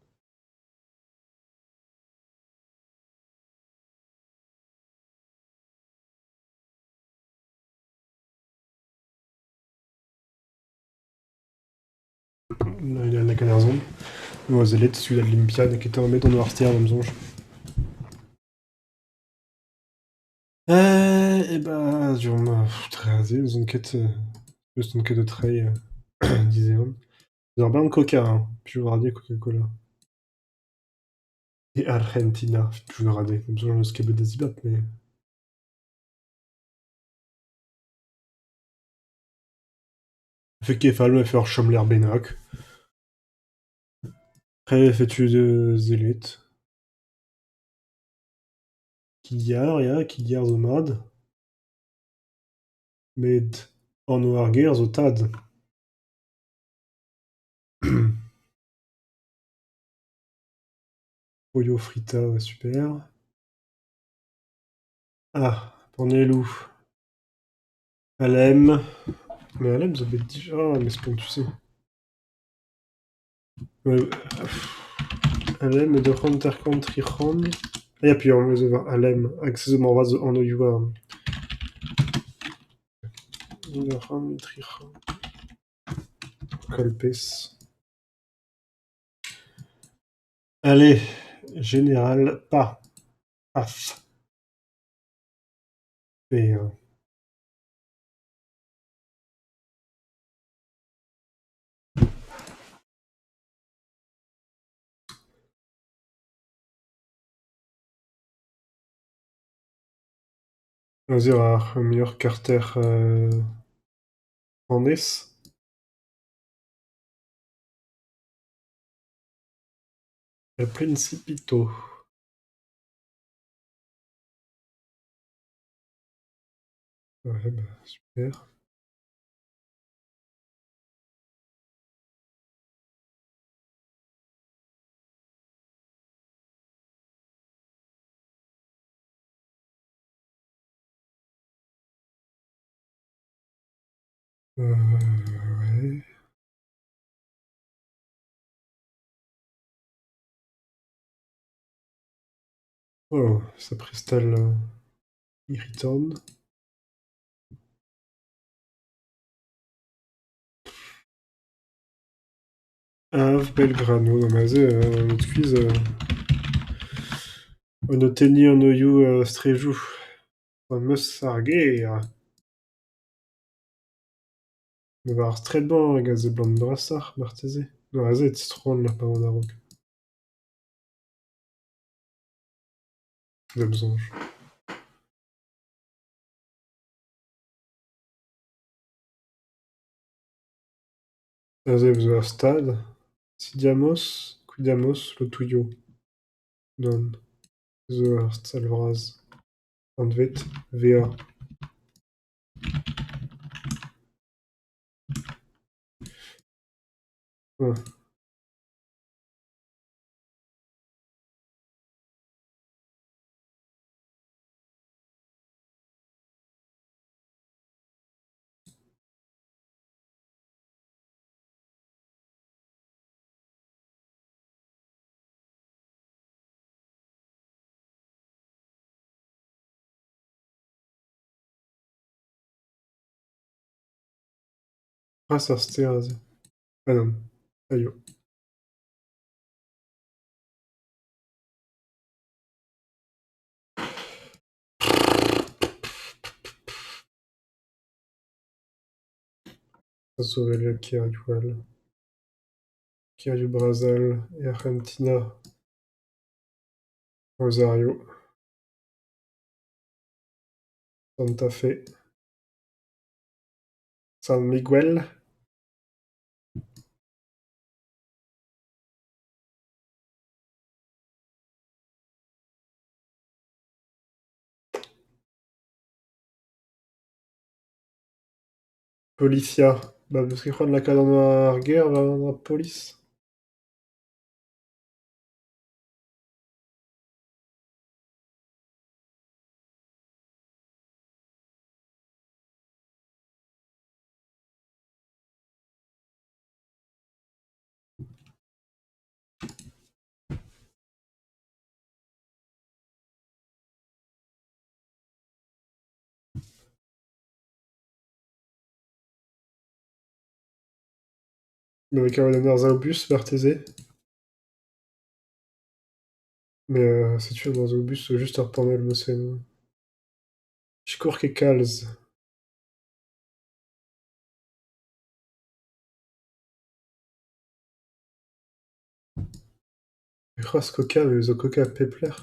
Lakaat ar son. Oa sellet Ciudad Limpia n'eo ket tamm ebet an ar stêr da'm soñj. Eh ben, du aze n'ouzon ket n'ouzon ket o treiñ dizehan. Ur bern Coca hein, piv 'oar Coca-Cola. E Arc'hentina, piv 'oar Da'm soñj n'eus ket bet da zibab met... Fait ket fall ma ur chomlec'h bennak. Setu sellet. Kiliar, ya, Kiliar zo mat. Met anv ar gêr zo tad. Pollo frita, super. Ah, Panelloù. Alem. Mais Alem zo bet dija, mais spontus eo. Alem 253. Ah ya, puis on zo war Alem, hag se zo moarvat zo anvioù 230. Kolpez. Allez, général, pas. Paf. Et Aze ar muioc'h karter annez. El Principito. Ouais, bah, super. Ouais. Oh, ça prestal irritant. Av Belgrano, non mais aze, an skuizh an o tenniñ an anvioù straedoù. Gant meus ar gêr. Me war ar straed-mañ hag a seblant brasoc'h marteze. Non, aze e tistroan lec'h ma oan a-raok. Da'm soñj. Aze zo ur stad. Sidiamos, Cuidamos, Lotuyo. Nann. Zo ur stal vras. Anvet VA. Ah. Bras ar stêr aze. Ah nann, aio. A zo evel kêrioù all. Kêrioù bras all e Arc'hantina. Rosario. Santa Fe. San Miguel. Policia. Bah parce que c'hoant lakaat anv ar gêr war ar polis. Ma vez kavet an arsav-bus marteze. Mais setu an arsav-bus zo just ur panell moused. Sikour ket kalz. C'hoazh Coca, mais zo Coca pep lec'h.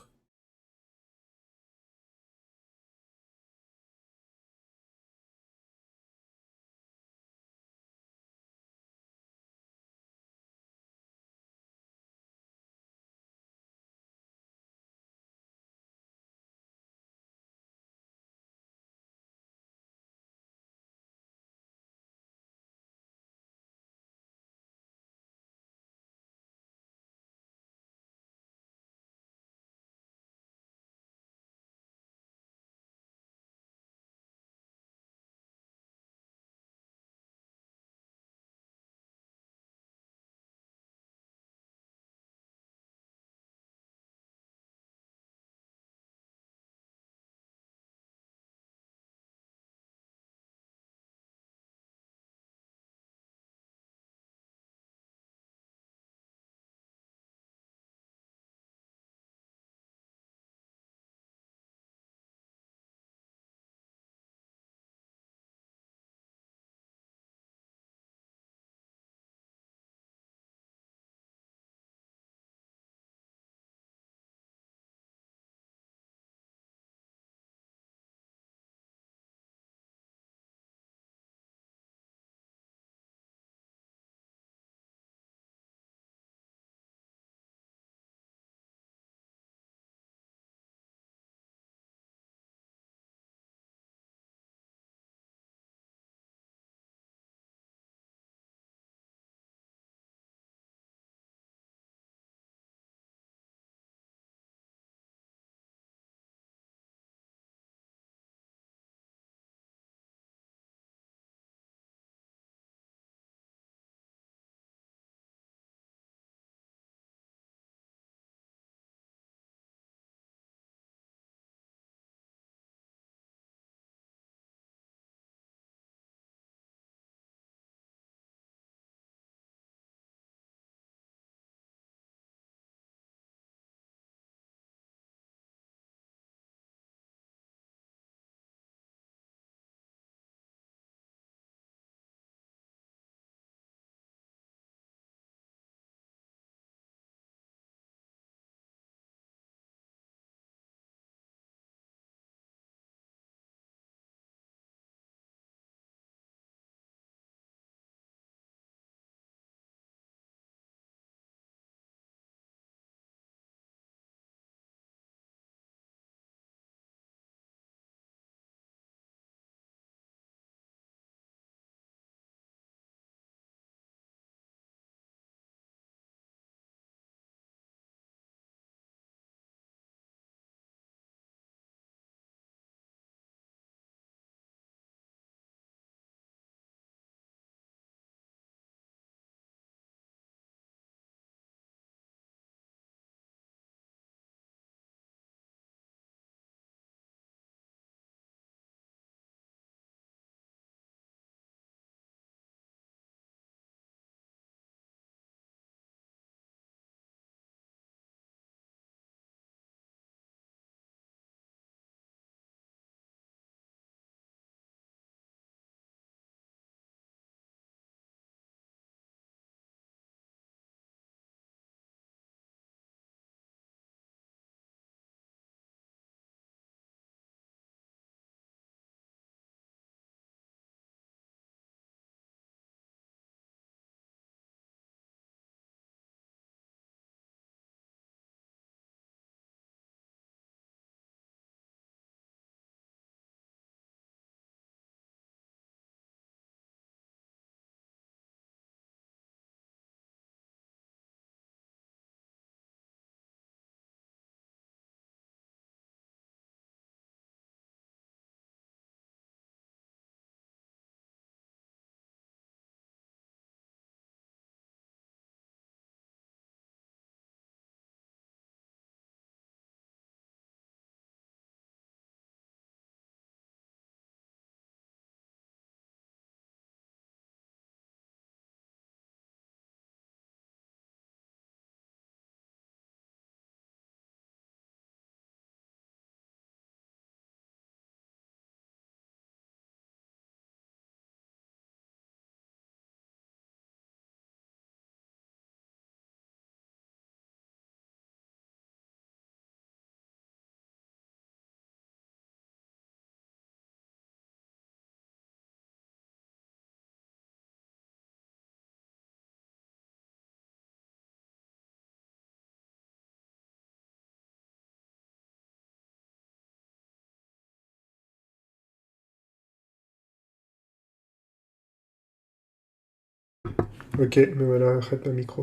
Ok, me voilà arc'het ma mikro.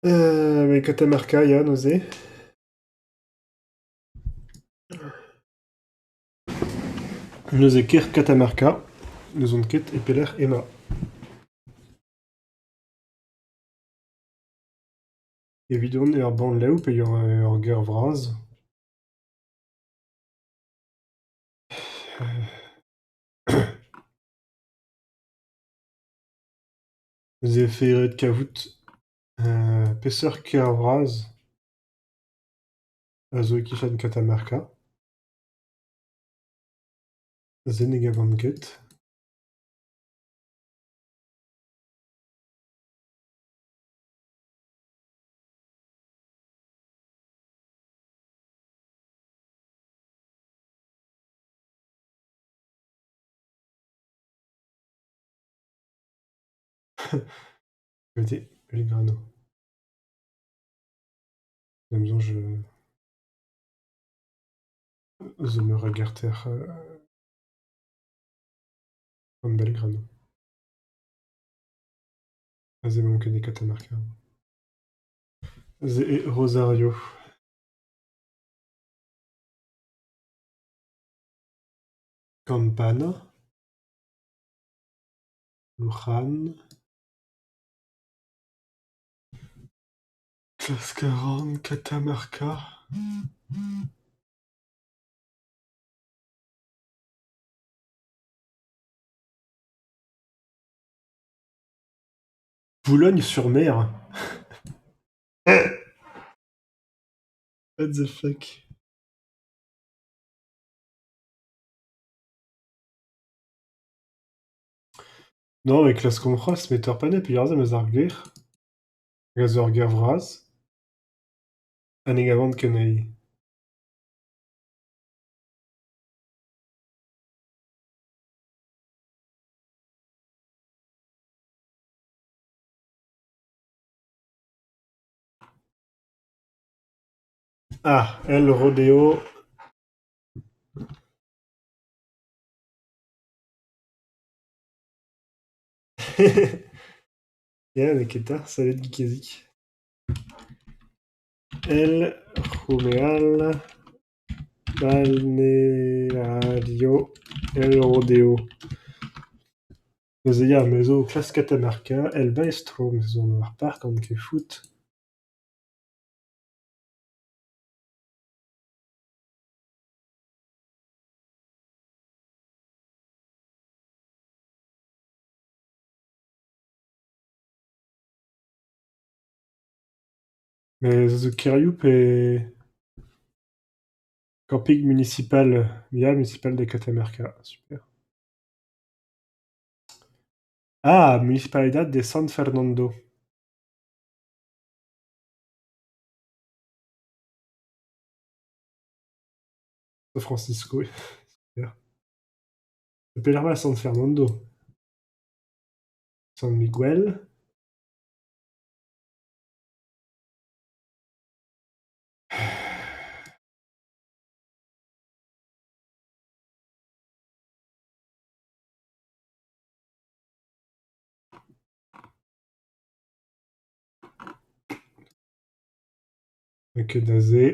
Met Catamarca ya neuze. Neuze kêr Catamarca, n'ouzon ket e pelec'h emañ. Evidon eo ur bannlev pe ur gêr vras. Neuze e vefe ret kavout peseurt kêr vras a zo e-kichen Catamarca. Se ne gavan ket. Belgrano. Da'm soñj zo meur a garter gant Belgrano. Aze emaomp ket e Catamarca. Aze eo Rosario. Campana. Luján. Klask a ran Catamarca. Boulogne-sur-Mer. What the fuck? Non, mais klaskomp c'hoazh met ur panep peogwir aze 'm eus ar ger. Hag a zo ur ger vras. Ha ne gavan ket anezhi. Ah, El Rodeo. Ya, n'eo ket 'ta, salut Geekezik. El Romeal Balneario El Rodeo. Neuze ya, me zo o klask Catamarca, El Maestro, me zo ar park gant ket foot. Mais zo kêrioù pe Camping municipal, ya, municipal de Catamarca, super. Ah, Municipalidad de San Fernando. San Francisco, super. Pelec'h emañ San Fernando? San Miguel. Ok, aze.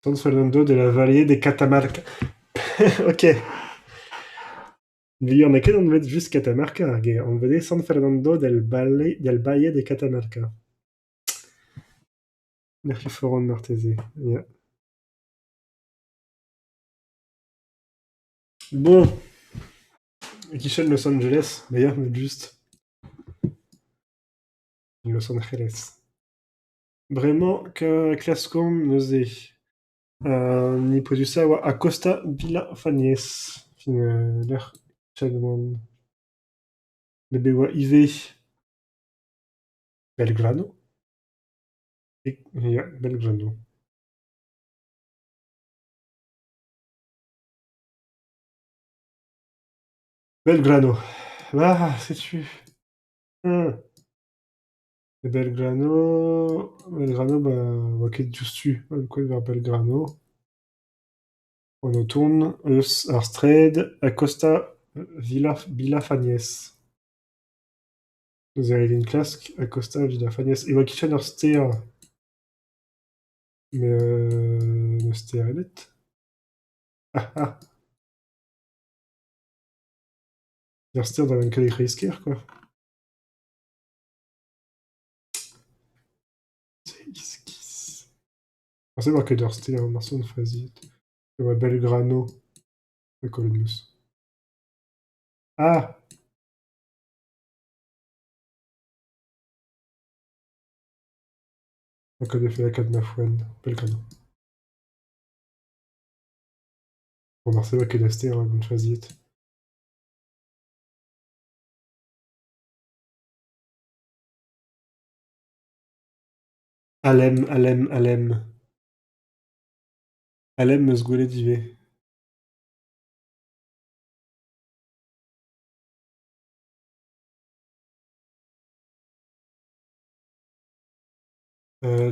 San Fernando de la Valle de Catamarca. Ok. N'eo ket anvet just Catamarca ar gêr, anvet eo San Fernando del Valle del Valle de Catamarca. Lec'hioù foran marteze, ya. Bon. E-kichen Los Angeles, d'ailleurs, evel-just. Los Angeles. Bremañ klaskomp neuze. An hini pouezusañ a oa Acosta Villafañez. Lec'h emaon. Met bez e oa ivez Belgrano. Ya, Belgrano. Belgrano. Ah, setu. Belgrano, Belgrano, ba 'oa ket diouzhtu war Belgrano. On o tont eus ar straed Acosta Villa Villafañez. Neuze ret din klask Acosta Villafañez. E oa kichen ur stêr. Mais n'eus stêr ebet. Ah ah. Ur stêr da benn kreiz-kêr quoi. C'est iskis. Marse 'oa ket ur stêr, marse on faziet. E oa Belgrano. Ha kollet 'm eus. Ah! Lakaet 'vefe lakaat ma foenn, Belgrano. Bon, marse 'oa ket ur stêr hag on faziet. Alem, Alem, Alem. Alem 'm eus gwelet ivez.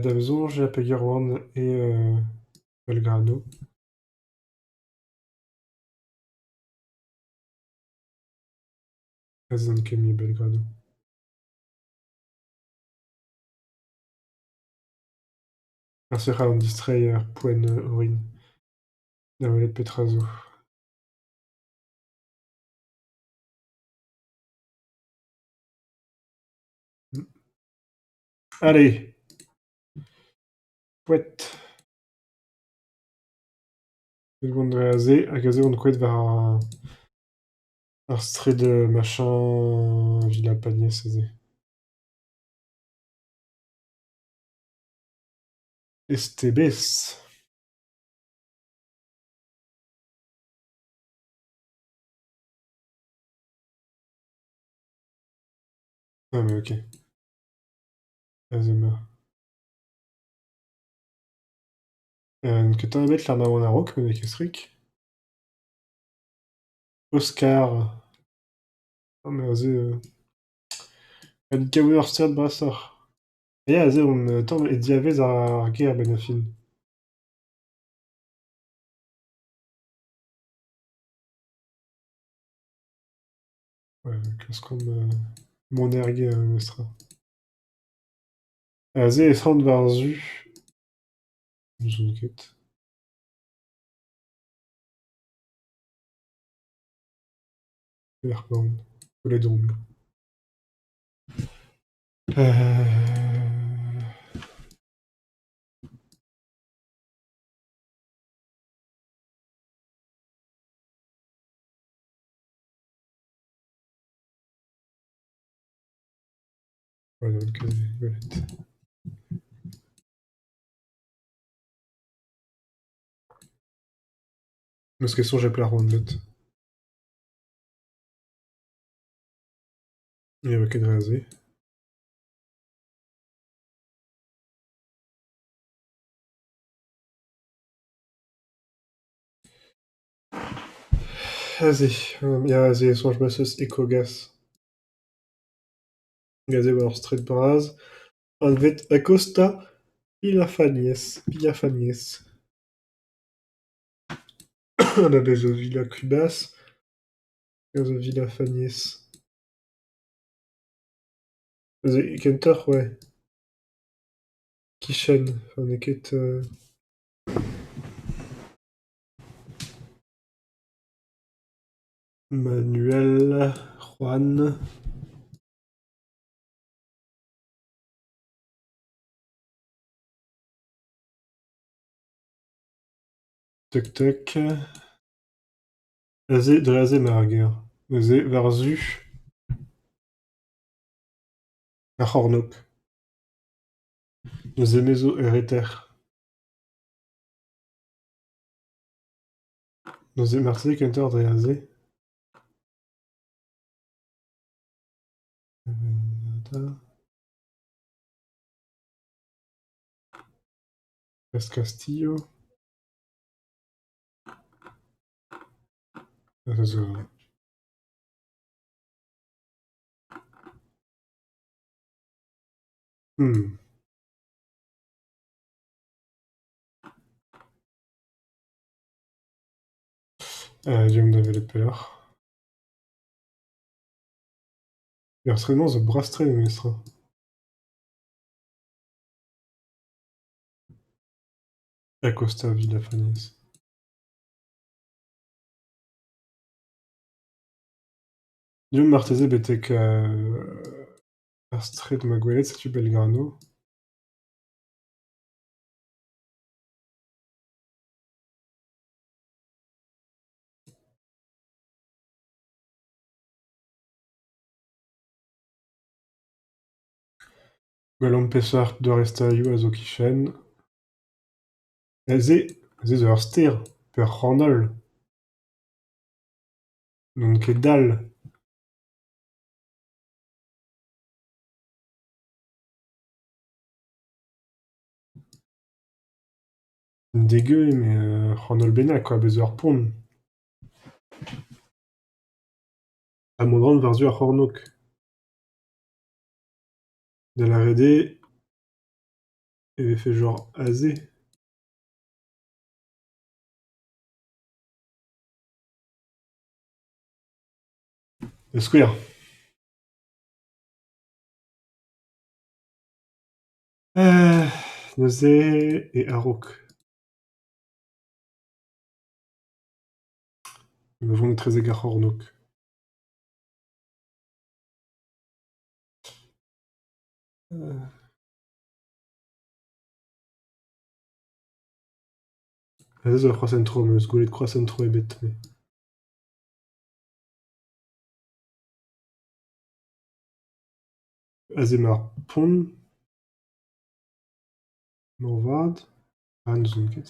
Da'm soñj eo peogwir 'oan e Belgrano. Ez an ket mui e Belgrano. Marse e c'hallan distreiñ er poent orin da welet petra zo. Allez! Poent. Bet on dre aze hag aze on kouezhet war ar straed machin Villapañez aze. Estebez. Ah mais ok. Aze emañ. N'on ket tamm ebet lec'h ma oan a-raok met n'eo ket strik. Oscar. Ah mais aze... Kavout ur stêr brasoc'h. Ya aze on tamm e diavaez ar gêr a-benn ar fin. Ouais, klaskomp mont er gêr memestra. Aze ez an war-zu... N'ouzon ket. Pelec'h emaon? Kollet on. Ouais, n'on ket gwelet. 'Meus ket soñj e pelec'h oan bet. Ne oa ket dre aze. Aze, ya aze soñj 'm eus eus Ekogas. Aze e oa ur straed bras anvet Acosta Villafañez. Villafañez. Bez' zo Villa Cubas, bez' zo Villafañez. Aze kentoc'h ouais. 'Kichen, enfin n'eo ket... Manuel, Juan... Tuk tuk. Aze, dre aze emañ ar gêr. Neuze war-zu ar c'hornôg. Neuze me zo er reter. Neuze marteze kentoc'h dre aze. Castillo. Ça zo... Deomp da welet pelloc'h. Ar straed-mañ zo bras-tre memestra. Acosta Villafañez. Deomp marteze betek ar straed 'ma gwelet, setu Belgrano. Gwelomp peseurt doare stalioù a zo 'kichen. Aze, aze zo ur stêr, pe ur c'hanol. N'on ket dall. Dégueu eo met ur c'hanol bennak kwa, bez' zo ur pont. Ha mont a ran war-zu ar c'hornôg. Da lâret eo e vefe genre aze. Da skouer. Neuze e a-raok. O vont etrezek ar c'hornôg. Aze zo ur c'hroashent-tro, 'm eus gwelet kroashent-tro ebet me. Aze emañ ar pont. Moarvat. Ah n'ouzon ket.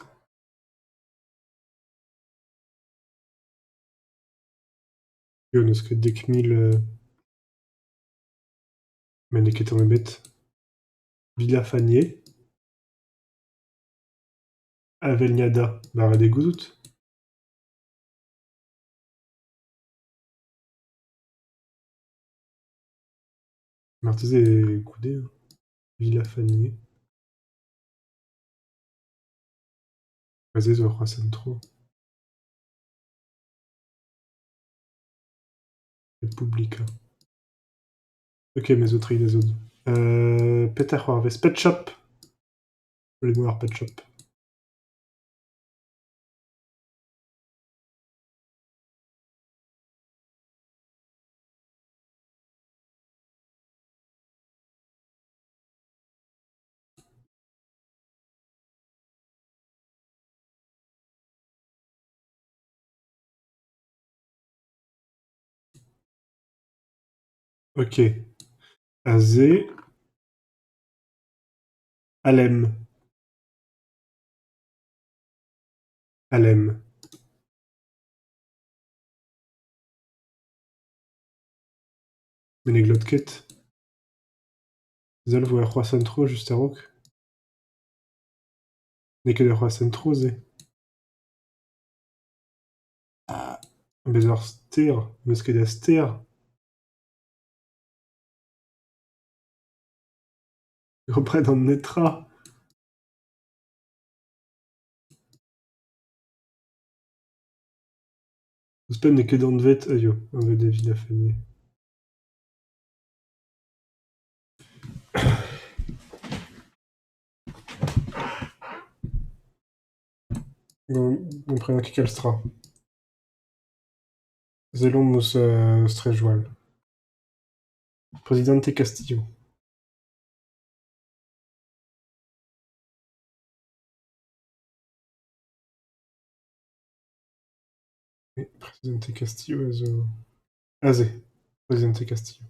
Eo n'eus ket 10,000 met n'eo ket tamm ebet. Villafañe. Avellaneda, ba ret eo gouzout. Marteze goude, hein. Villafañe. Aze zo ur c'hroashent-tro. Republica. Ok, me zo treiñ da zont. Petra c'hoarvez? Pet shop? Welet 'moa ar pet shop. Ok. Aze. Alem. Alem. Met ne glot ket. Sell 'vo ur c'hroashent-tro just a-raok. N'eo ket ur c'hroashent-tro se. Bez ur stêr, n'eus ket a stêr. Gopret an netra. Ouzhpenn n'eo ket anvet... Ah yo, anvet eo Villafañe. Gomprenan ket kalz tra. Sellomp ouzh straedoù all. Presidente Castillo. Presidente Castillo a zo... Aze, Presidente Castillo.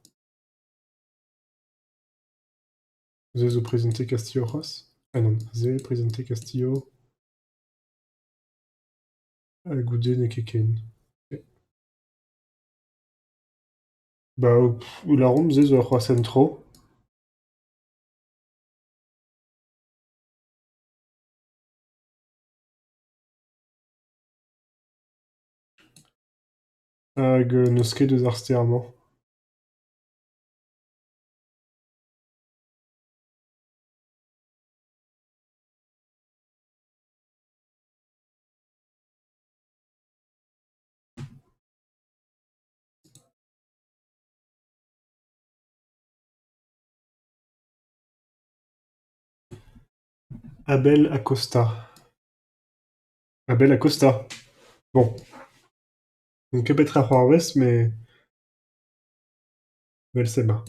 Aze zo Presidente Castillo c'hoazh? Ah nann, aze Presidente Castillo... Ha goude n'eo ket ken. Ba lâromp se zo ur c'hroashent-tro. Hag n'eus ket eus ar stêr-mañ. Abel Acosta. Abel Acosta. Bon. N'on ket petra c'hoarvez met evel-se emañ.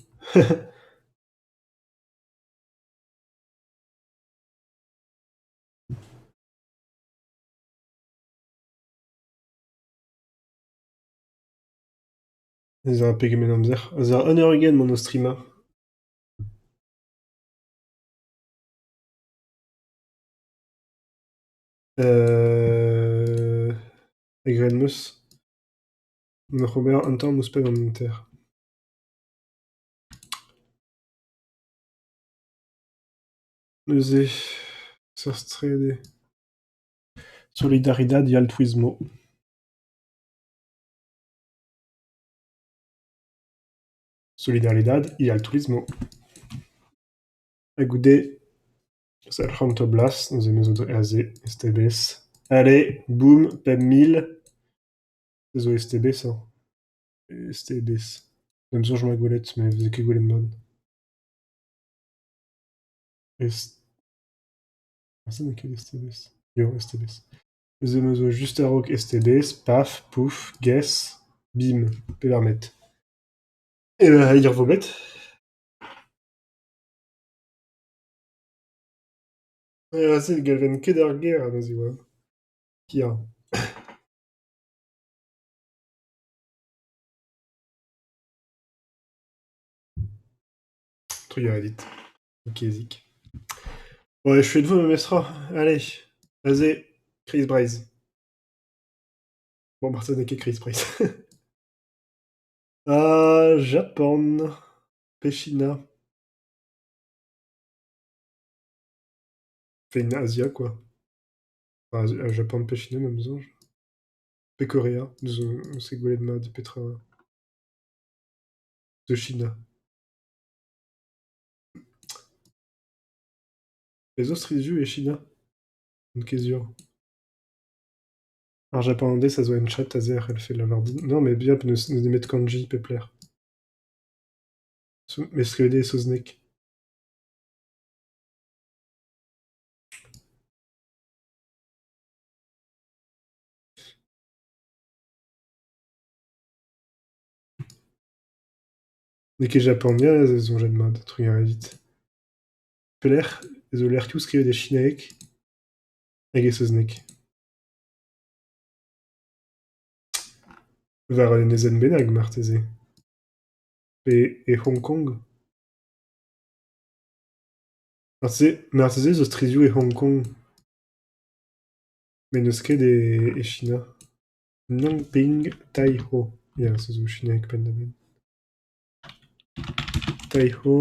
Ez a pegement amzer? Ez a 21h emaon o streamañ. Graet 'm eus. Oc'h ober un tamm ouzhpenn an hanter. Neuze, seurt trede. Solidaridad y altruismo. Solidaridad y altruismo. Ha goude zelc'homp blas, neuze me zo aze, STBS. Allez, boum, 5000. Se zo STBS, hein. STBS. Da'm soñj 'ma gwelet, met 'veze ket gwelet mat. S... Ah ça n'eo ket STBS. Yo, STBS. Neuze me zo just a-raok STBS, paf, pouf, guess, bim, pevar metr. E ben, hir vo bet. Aze ne galven ket ar gêr neuze 'oa. Ya. Trugarez dit. Kezik. Bon, echuet 'vo memestra. Allez, aze, Kreiz Breizh. Bon, marteze n'eo ket Kreiz Breizh. Ah, Japan, pe China. Enfin, Asia, quoi. Enfin, Japan pe China, da'm soñj. Pe Korea, zo se gwelet mat petra zo China. Ez eus strizhioù e China? N'on ket sur. Ar japanadez a zo en chat aze a c'hellfe lavar din. Non, mais bien, n'eus nemet kanji pep lec'h. Met skrivet eo e saozneg. N'eo ket japanez a soñjet mat, trugarez dit. Pelec'h zo lec'hioù skrivet e sinaeg hag e saozneg. War un enezenn bennak marteze. Pe e Hong Kong. Marteze zo strizhioù e Hong Kong. Met n'eus ket e China. Nongping Tai-Ho. Ya, se zo sinaeg penn-da-benn. Tai-Ho,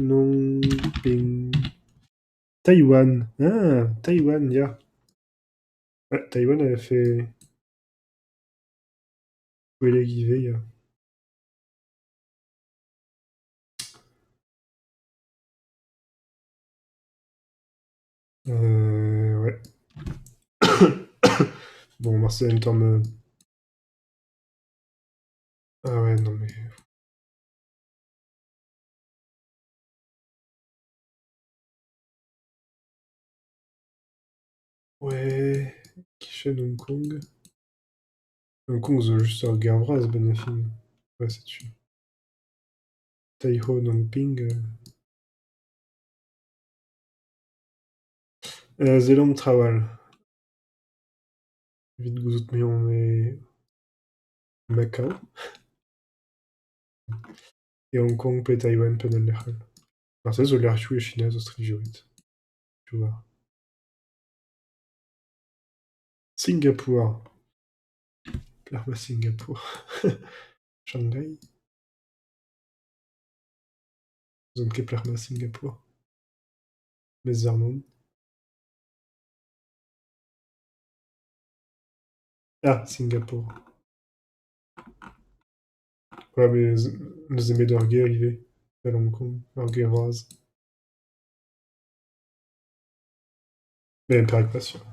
Nongping... Taïwan. Ah, Taïwan, ya. Ouais, Taïwan avait fait... Poellek ivez, ya. Ouais. Bon, Marcel, un tamm... Ah ouais, non mais... Ouais... Kichen Hong Kong. Hong Kong zo just ur gêr vras a-benn ar fin. Ouais, setu. Tai-Ho Nongping... Sellomp traoù all. Evit gouzout muioc'h e Macao. E Hong Kong pe Taïwan pe ul lec'h all. Marteze zo lec'hioù e China zo strizhioù. Tu vois. Singapour. Pelec'h emañ Singapour? Shanghai? N'ouzon ket pelec'h emañ Singapour. Mezh warnon. Ah, Singapour. Ouais, mais n'eus nemet ur gêr ivez, evel Hong Kong, ur gêr vras. Mais perak pas sur.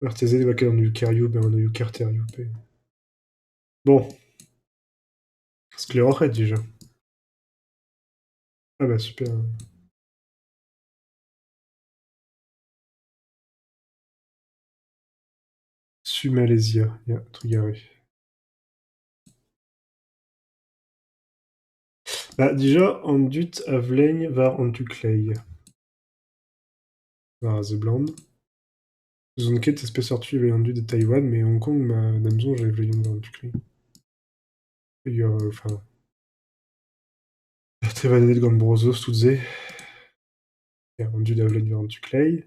Marteze ne oa ket an kêrioù, met an karterioù pe... Bon. Sklaeroc'h eo dija. Ah bah super. Su Malaysia, ya, trugarez. Bah dija an dud a vlegn war an tu kleiz. War a seblant. N'ouzon ket eus peseurt tu e vez an dud e Taiwan met e Hong Kong da'm soñj e vlegnont war an tu kleiz. Peogwir enfin... Trevadennet gant Bro-Saoz tout se. Ya, an dud a vlegn war an tu kleiz.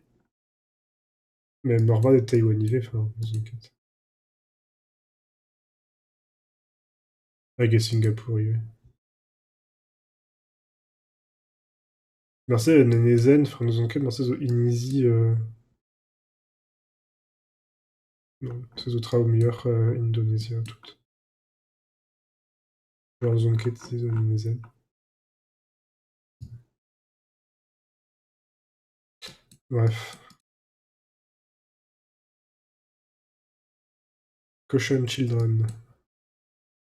Met moarvat e Taiwan ivez, enfin n'ouzon ket. Hag e Singapour ivez. Marteze un enezenn, enfin n'ouzon ket, marteze zo inizi... Non, se zo traoù muioc'h Indonezia tout. N'ouzon ket se zo un enezenn. Bref. Caution Children.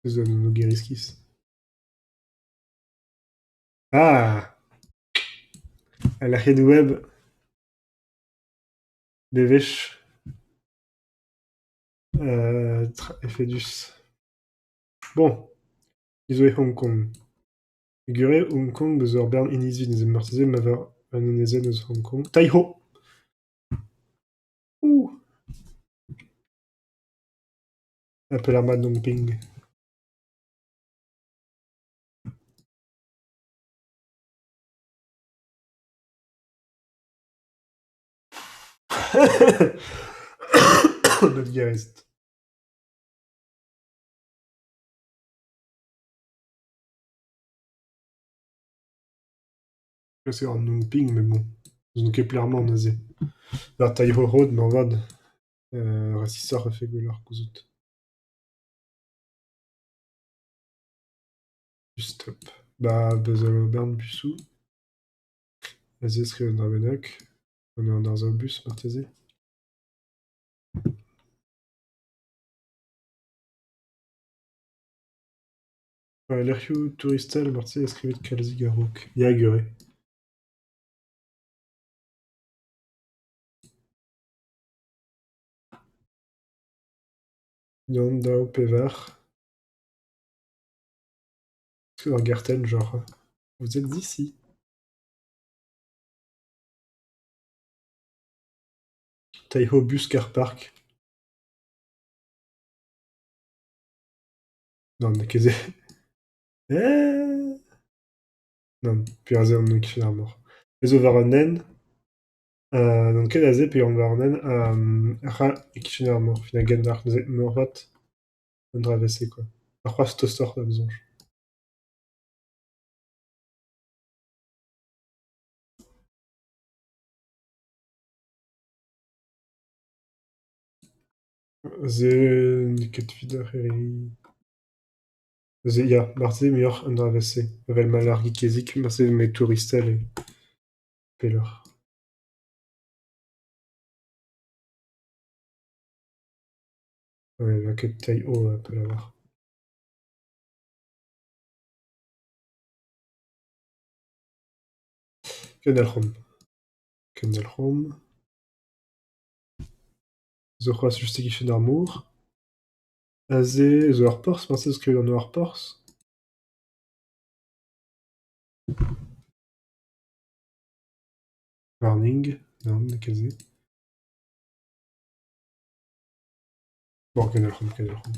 Se zo un anv-gêr iskis. Ah ! Al lec'hiennoù web bewech tra efedus. Bon, me zo e Hong Kong. Peogwir eo Hong Kong zo ur bern inizi neuze marteze ma vo un enezenn eus Hong Kong. Tai-Ho ! Ouh ! Ha pelec'h emañ Nong Ping ? Ma digarezit. C'est an Nong Ping met bon, n'ouzon ket pelec'h emañ neuze. War Tai-Ho Road moarvat resisoc'h 'vefe gwelloc'h gouzout. Bus stop. Ba bez zo ur bern busoù. Aze e skriv un dra bennak. Gant an arsav-bus marteze. Lec'hioù touristel marteze skrivet kalzik a-raok. Ya gwir eo. Unan, daou, pevar. Ur gartenn genre vous êtes ici. Tai-Ho Bus Car Park. Non, n'eo ket se. Eh ! Nann, peogwir aze on e-kichen ar mor. Me zo war an hent, n'on ket aze peogwir on war an hent ra e-kichen ar mor a-gendalc'h neuze moarvat an dra evel-se kwa. Ha c'hoazh tostoc'h da'm soñj. Se n'eo ket evit ar c'hirri... Neuze ya, marteze muioc'h an dra evel-se, evel ma lâr Geekezig marteze met touristel eo pelloc'h. Lakaet Tai-Ho pell a-walc'h. Kendalc'homp. Kendalc'homp. Zo c'hoazh just e-kichen ar mor. Aze zo ur porzh, marteze skrivet anv ar porzh. Warning, nann, n'eo ket se. Bon, kendalc'homp, kendalc'homp.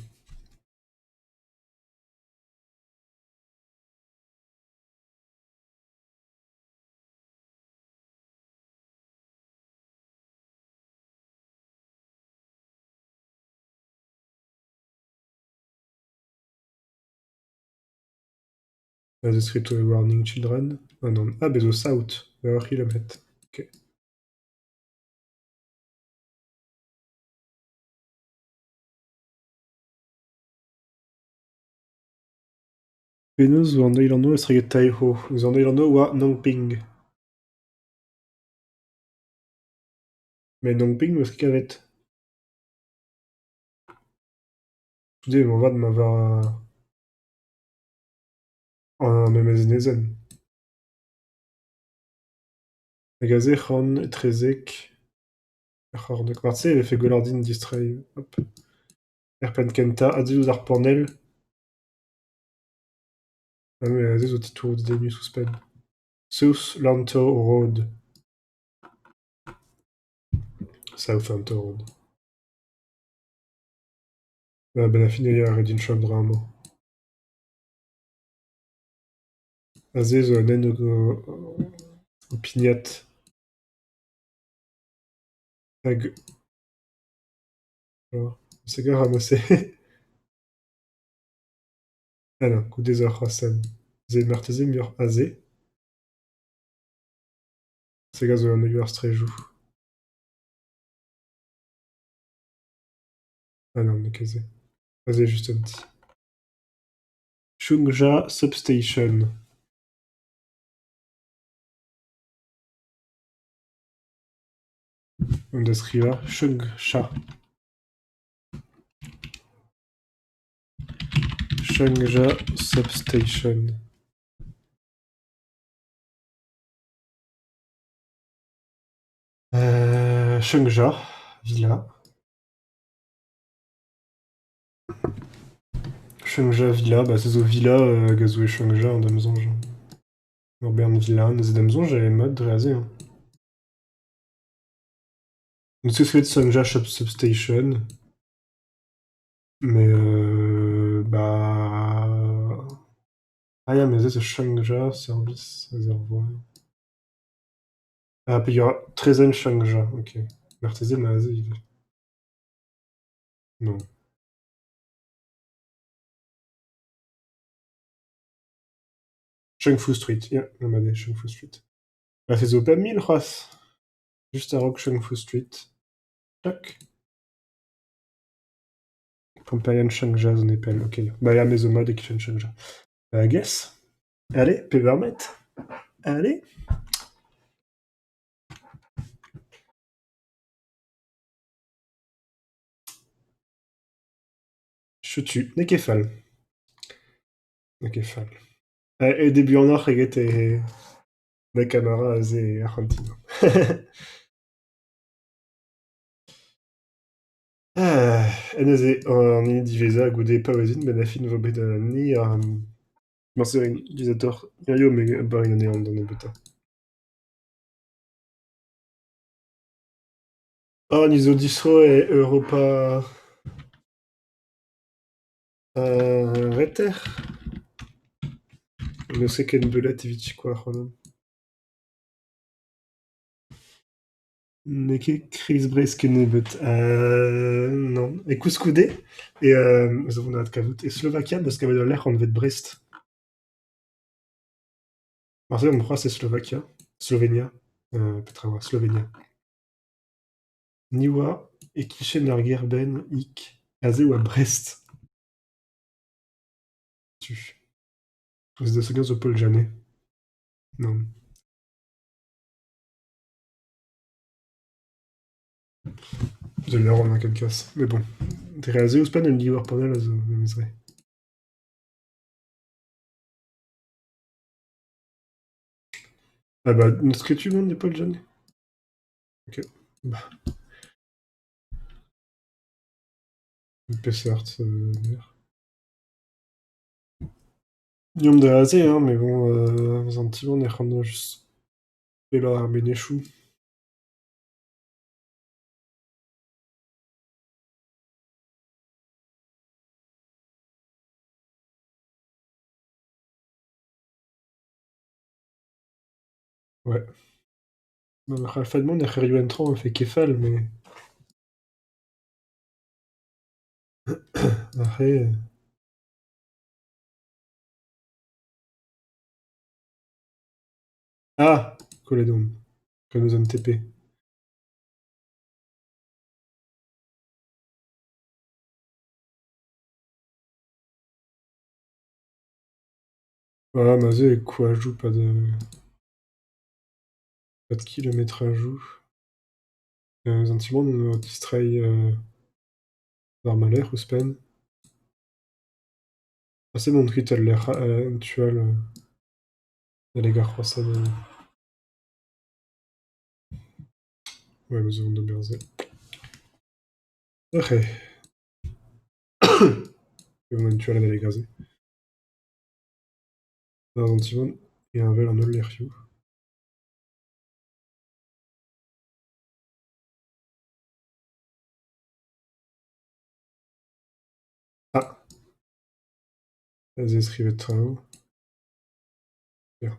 Aze skrivet Warning Children. Ah nann, ah bez zo saout, war ur c'hilometr. Ok. Penaos 'zo an eil anv estreget Tai-Ho ? Eus an eil anv e oa Nong Ping. Met Nong Ping 'meus ket kavet. Goude moarvat ma war ar memes enezenn. Hag aze 'c'han etrezek... Ar c'hornôg. Marteze e vefe gwelloc'h din distreiñ, hop, er penn kentañ, a-du ouzh ar panell. Ah mais aze zo titouroù dedennus ouzhpenn. South Lantau Road. South Lantau Road. A-benn ar fin eo ret din chom dre amañ. Aze zo un hent o pignat. Hag... Segar a neuze. Ah non, goude zo ur c'hroashent. Se marteze muioc'h aze. Segar zo anvioù ar straedoù. Ah non, n'eo ket se. Aze just un ti. Cheung Sha Substation. Da skrivañ Cheung Sha. Cheung Sha Substation. Cheung Sha, Villa. Cheung Sha Villa, bah se zo villa hag a zo e Cheung Sha da'm soñj. Ur bern villa, neuze da'm soñj eo mat dre aze hein. N'eus ket skrivet Cheung Sha Substation. Mais bah... Ah ya, mais se zo Cheung Sha Service Reservoir. Ah, peogwir traezhenn Cheung Sha, ok. Marteze emañ aze ivez. Non. Cheung Foo Street, ya, emañ aze Cheung Foo Street. Ah, se zo 5000 c'hoazh! Just a-raok Cheung Foo Street. Toc. Pomperian Cheung Sha zo nepell, ok. Bah ya, me zo mat e-kichen Cheung Sha. I guess. Allez, pevar metr. Allez. Setu, n'eo ket fall. N'eo ket fall. E buanoc'h eget e da kamera aze e Arc'hantina. Neuze, an hini diwezhañ goude paouezin 'benn ar fin 'vo bet ni ar morse diwezhatoc'h hiziv me 'barzh anezhañ d'an nebeutañ. Ah, ni zo distro e Europa ar Reter. N'eus ket ken belet evit sikour ac'hanomp. N'eo ket Kreiz-Breizh kennebeut. Nann. E koulskoude e zo vont da adkavout e Slovakia 'meus kavet ul lec'h anvet Brest. Marteze omp c'hoazh e Slovakia, Slovenia, petra 'oa, Slovenia. Ni 'oa e-kichen ar gêr-benn ik, aze 'oa Brest. Tu. Da zo Paul Janet. Nann. Zo lâran ket kas. Mais bon. Dre aze ouzhpenn un liv ar panell a zo memes re. Ah bah, n'eus ket tu mont e Paul Janet? Ok. Bah. Peseurt lec'h. Deomp dre aze, hein, mais bon, eus an ti-mañ ne c'han just pelloc'h ar menezioù. Ouais. Ma c'hallfed mont er c'hêrioù en traoñ a fait ket fall, mais... Aze... Ah! Kollet on. Gant eus an TP. Voilà, ma aze e koajoù pas de... Pas de kilometrajoù. Eus an ti-mañ o tistreiñ war ma lerc'h ouzhpenn. Ah c'est bon, kuit al lec'h an tu all da legañ c'hoazh. Ouais, me zo vont d'ober se. Ok. E vont en tu all adalek aze. War an ti-mañ e avel an holl lec'hioù. Ah. Aze skrivet traoù. Ya.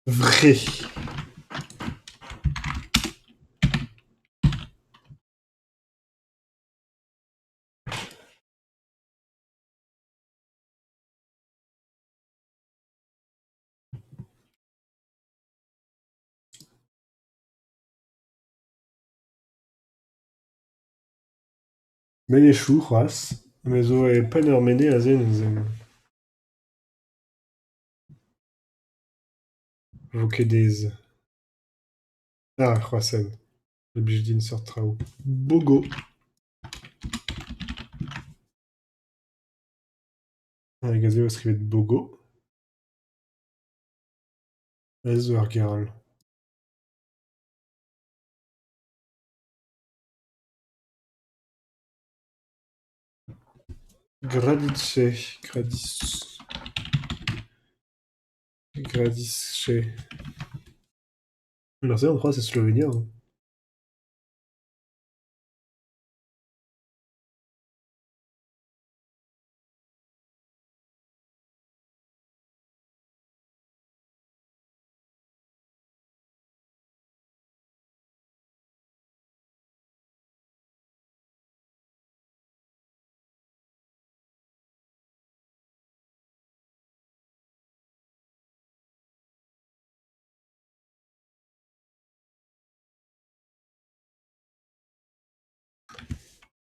Vrai. Menezioù c'hoazh. Me zo e penn ur menez aze neuze. 'Vo ket aes. Ah, c'hoazh-hen. Me 'blij din seurt traoù. Bogo. Hag aze eo skrivet Bogo. Aze zo ur gêr all. Gradice, Gradis... Gradišče. Marseille, en croit, c'est slovénien, hein.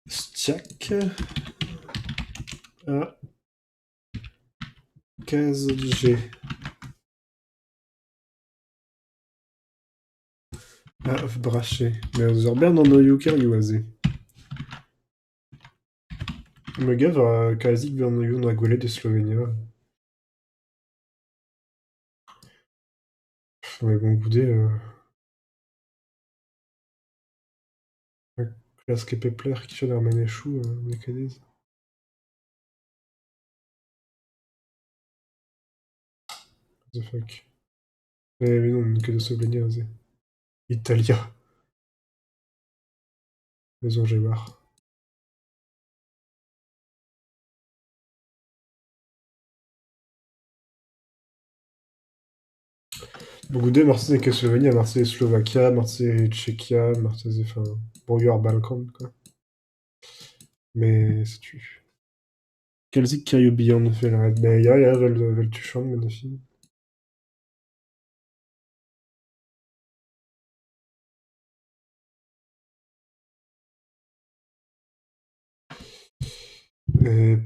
Stiak. Ah. Kazje. Ah, Braché. Mais eus ur bern anvioù kêrioù aze. Me gav kalzik anvioù 'noa gwelet e Slovenia. Mais bon goude klask e pep lec'h e-kichen ar menezioù n'eo ket aes. What the fuck. Mais non, n'eo ket eus Slovenia aze. Italia. Me 'soñj e oar. Bon goude marteze n'eo ket Slovenia, marteze Slovakia, marteze Tchekia, marteze, enfin, broioù ar Balkan quoi. Met setu. Kalzik kêrioù bihan met ya ya 'vel tuchant 'benn ar fin.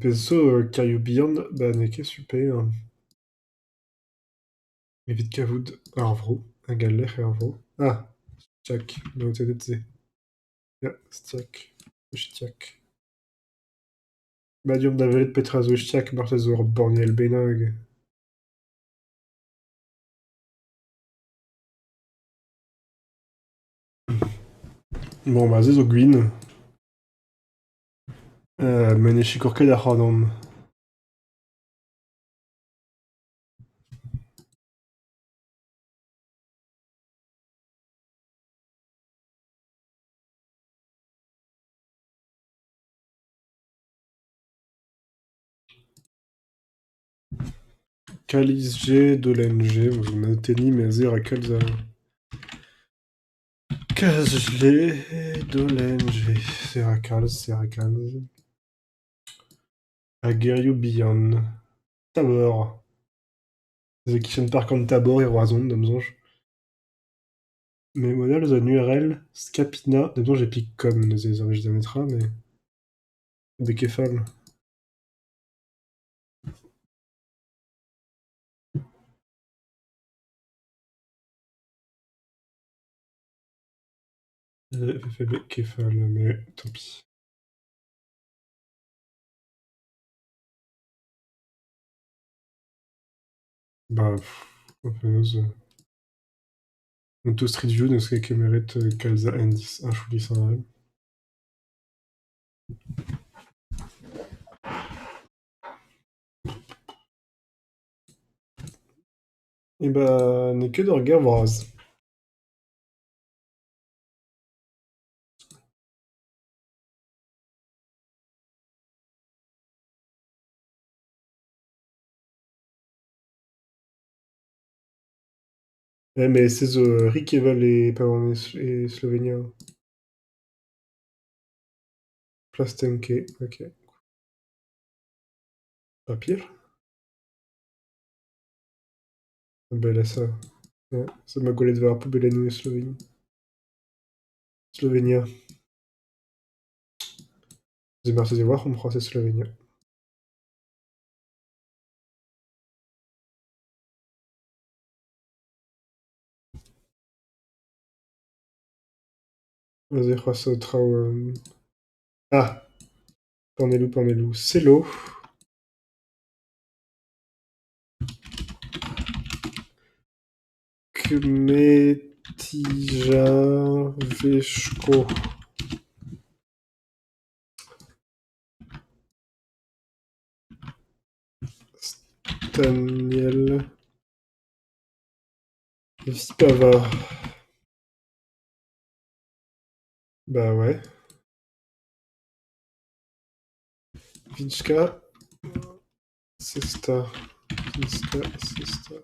Pezh zo, kêrioù bihan, bah n'eo ket super evit kavout ar vro hag al lec'h er vro. Ah, Stiak, se. Ya, Stiak, Štiak. Ba deomp da welet petra zo e Stiak, marteze zo ur banniel bennak. Bon bah se zo gwin. Met ne sikour ket ac'hanon. Kaliz-G, Dolenn-G, zo notenniñ met aze e ra kalz a... Kalz-G, Dolenn-G, se 'ra kalz, se 'ra kalz. Ha gerioù bihan. Tabor. Zo e-kichen park an Tabor e Roazhon da'm soñj. Met mod all zo un URL, Skapina, da'm soñj e pik com neuze e servij da netra met... N'eo ket fall. FFB Kefal, mais tant pis. Bah, pff, penaos... An Street View n'eus ket kemeret kalz a henchoù disheñvel. Eh ben n'eo ket ur gêr vras. Met se zo rik evel e pa oan e Slovenia. Plastenke, ok. Papir? Ben ça. Ça m'a gwelet war ar poubellennoù e Sloveni. Slovenia. Se marteze a-walc'h omp c'hoazh e Slovenia. Aze c'hoazh traoù... Ah! Panelloù, panelloù, Selo. Kmetijavesko. Staniel. Vipava. Bah ouais. Vinčka. Cesta. Vinčka, Cesta.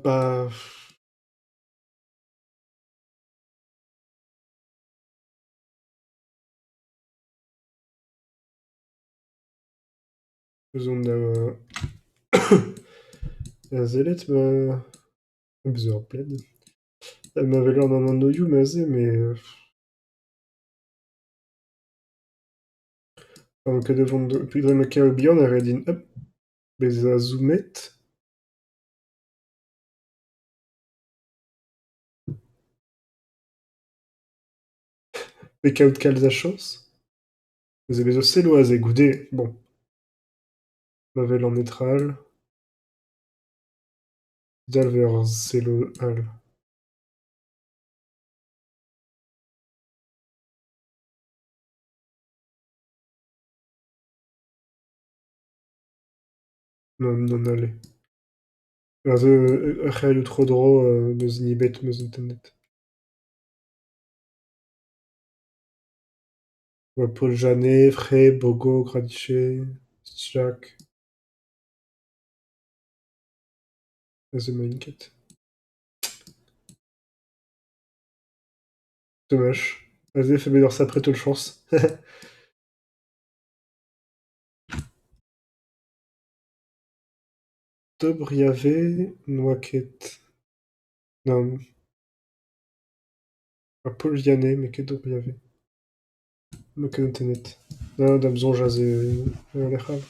Bah... Eus on da... da sellet ma... Bezañ ur pled. Ma welan an anvioù neuze, met... Emaon ket o vont da... Peogwir emañ kêrioù bihan e ret din hop bezañ zoumet. Pe kaout kalz a chañs. Neuze 'vezo selloù aze goude, bon. Ma welan netra all. Dalv eo ar selloù all. Nann, nann, ale. Aze ur c'hêrioù tro-dro n'eus hini ebet 'm eus ententet. Oa Poljane, Fre, Bogo, Gradišče, Stičak. Aze 'maint ket. Domaj. Aze e bet ur sapre taol chañs. Dobriave n'oa ket. Nann. Ha Poljane, met ket Dobriave. 'Ma ket ententet. Na da'm soñj aze ul lec'h all.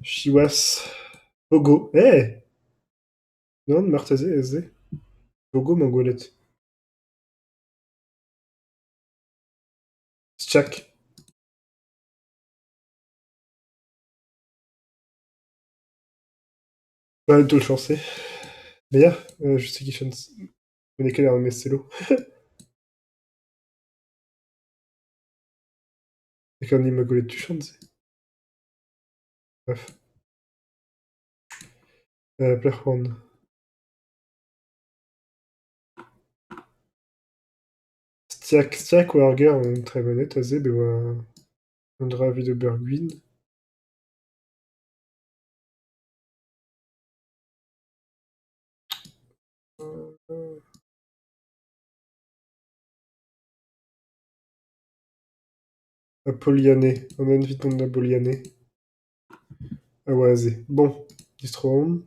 Siwazh. Bogo, eh ! Nann, marteze aze. Bogo 'mañ gwelet. Stičak. Ba un taol chañs eo. Me ya, just e-kichen n'eo ket ar memes selloù. E 'ma gwelet tuchant se. Bref. Pelec'h 'oan ? Stiak, Stiak oa ar gêr on tremenet aze bet 'oa un dra evit ober gwin. Ha Poliane, an hent evit mont da Boliane a oa aze. Bon, distroomp.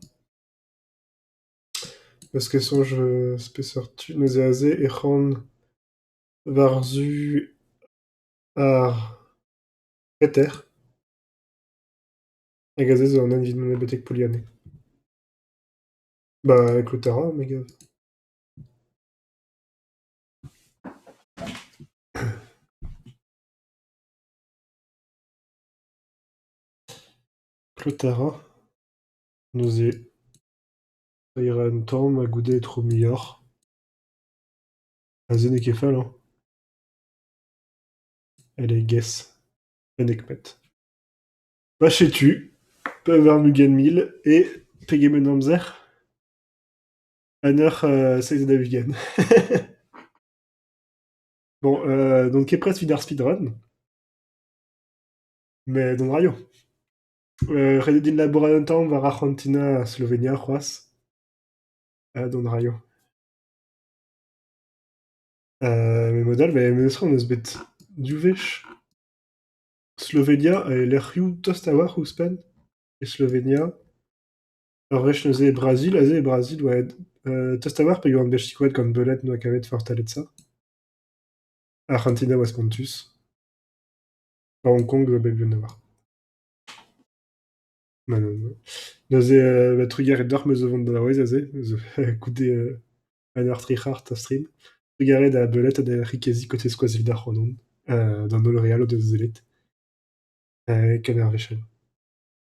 'Meus ket soñj eus peseurt tu neuze aze ec'h an war-zu ar reter. Hag aze zo an hent evit mont betek Poliane. Ba klotañ a ra me 'gav. Klotañ a ra. Neuze e ra un tamm ha goude e tro muioc'h. Aze n'eo ket fall hañ. Allez, guess. 11 metr. Ba setu, 24 000 e pegement amzer? 1h47. Bon, n'on ket prest evit ar speedrun met dont a raio. Ret eo din labourat un tamm war Arc'hantina ha Slovenia c'hoazh. Dont a raio. Met mod all memestra hon eus bet div wech Slovenia e lec'hioù tost a-walc'h ouzhpenn e Slovenia. Ur wech neuze e Brazil, aze e Brazil 'oa aet tost a-walc'h peogwir on bet sikouret gant Beuled 'noa kavet Fortaleza. Arc'hantina 'oa spontus. 'Ba Hong Kong 'oa bet buan a-walc'h. Ma neuze trugarez deoc'h me zo 'vont da vaouez aze goude un eur tri c'hard a stream. Trugarez da Beuled ha da Rikezi o deus skoazellet ac'hanon, d'an holl re all o deus sellet. Ken ar wech all.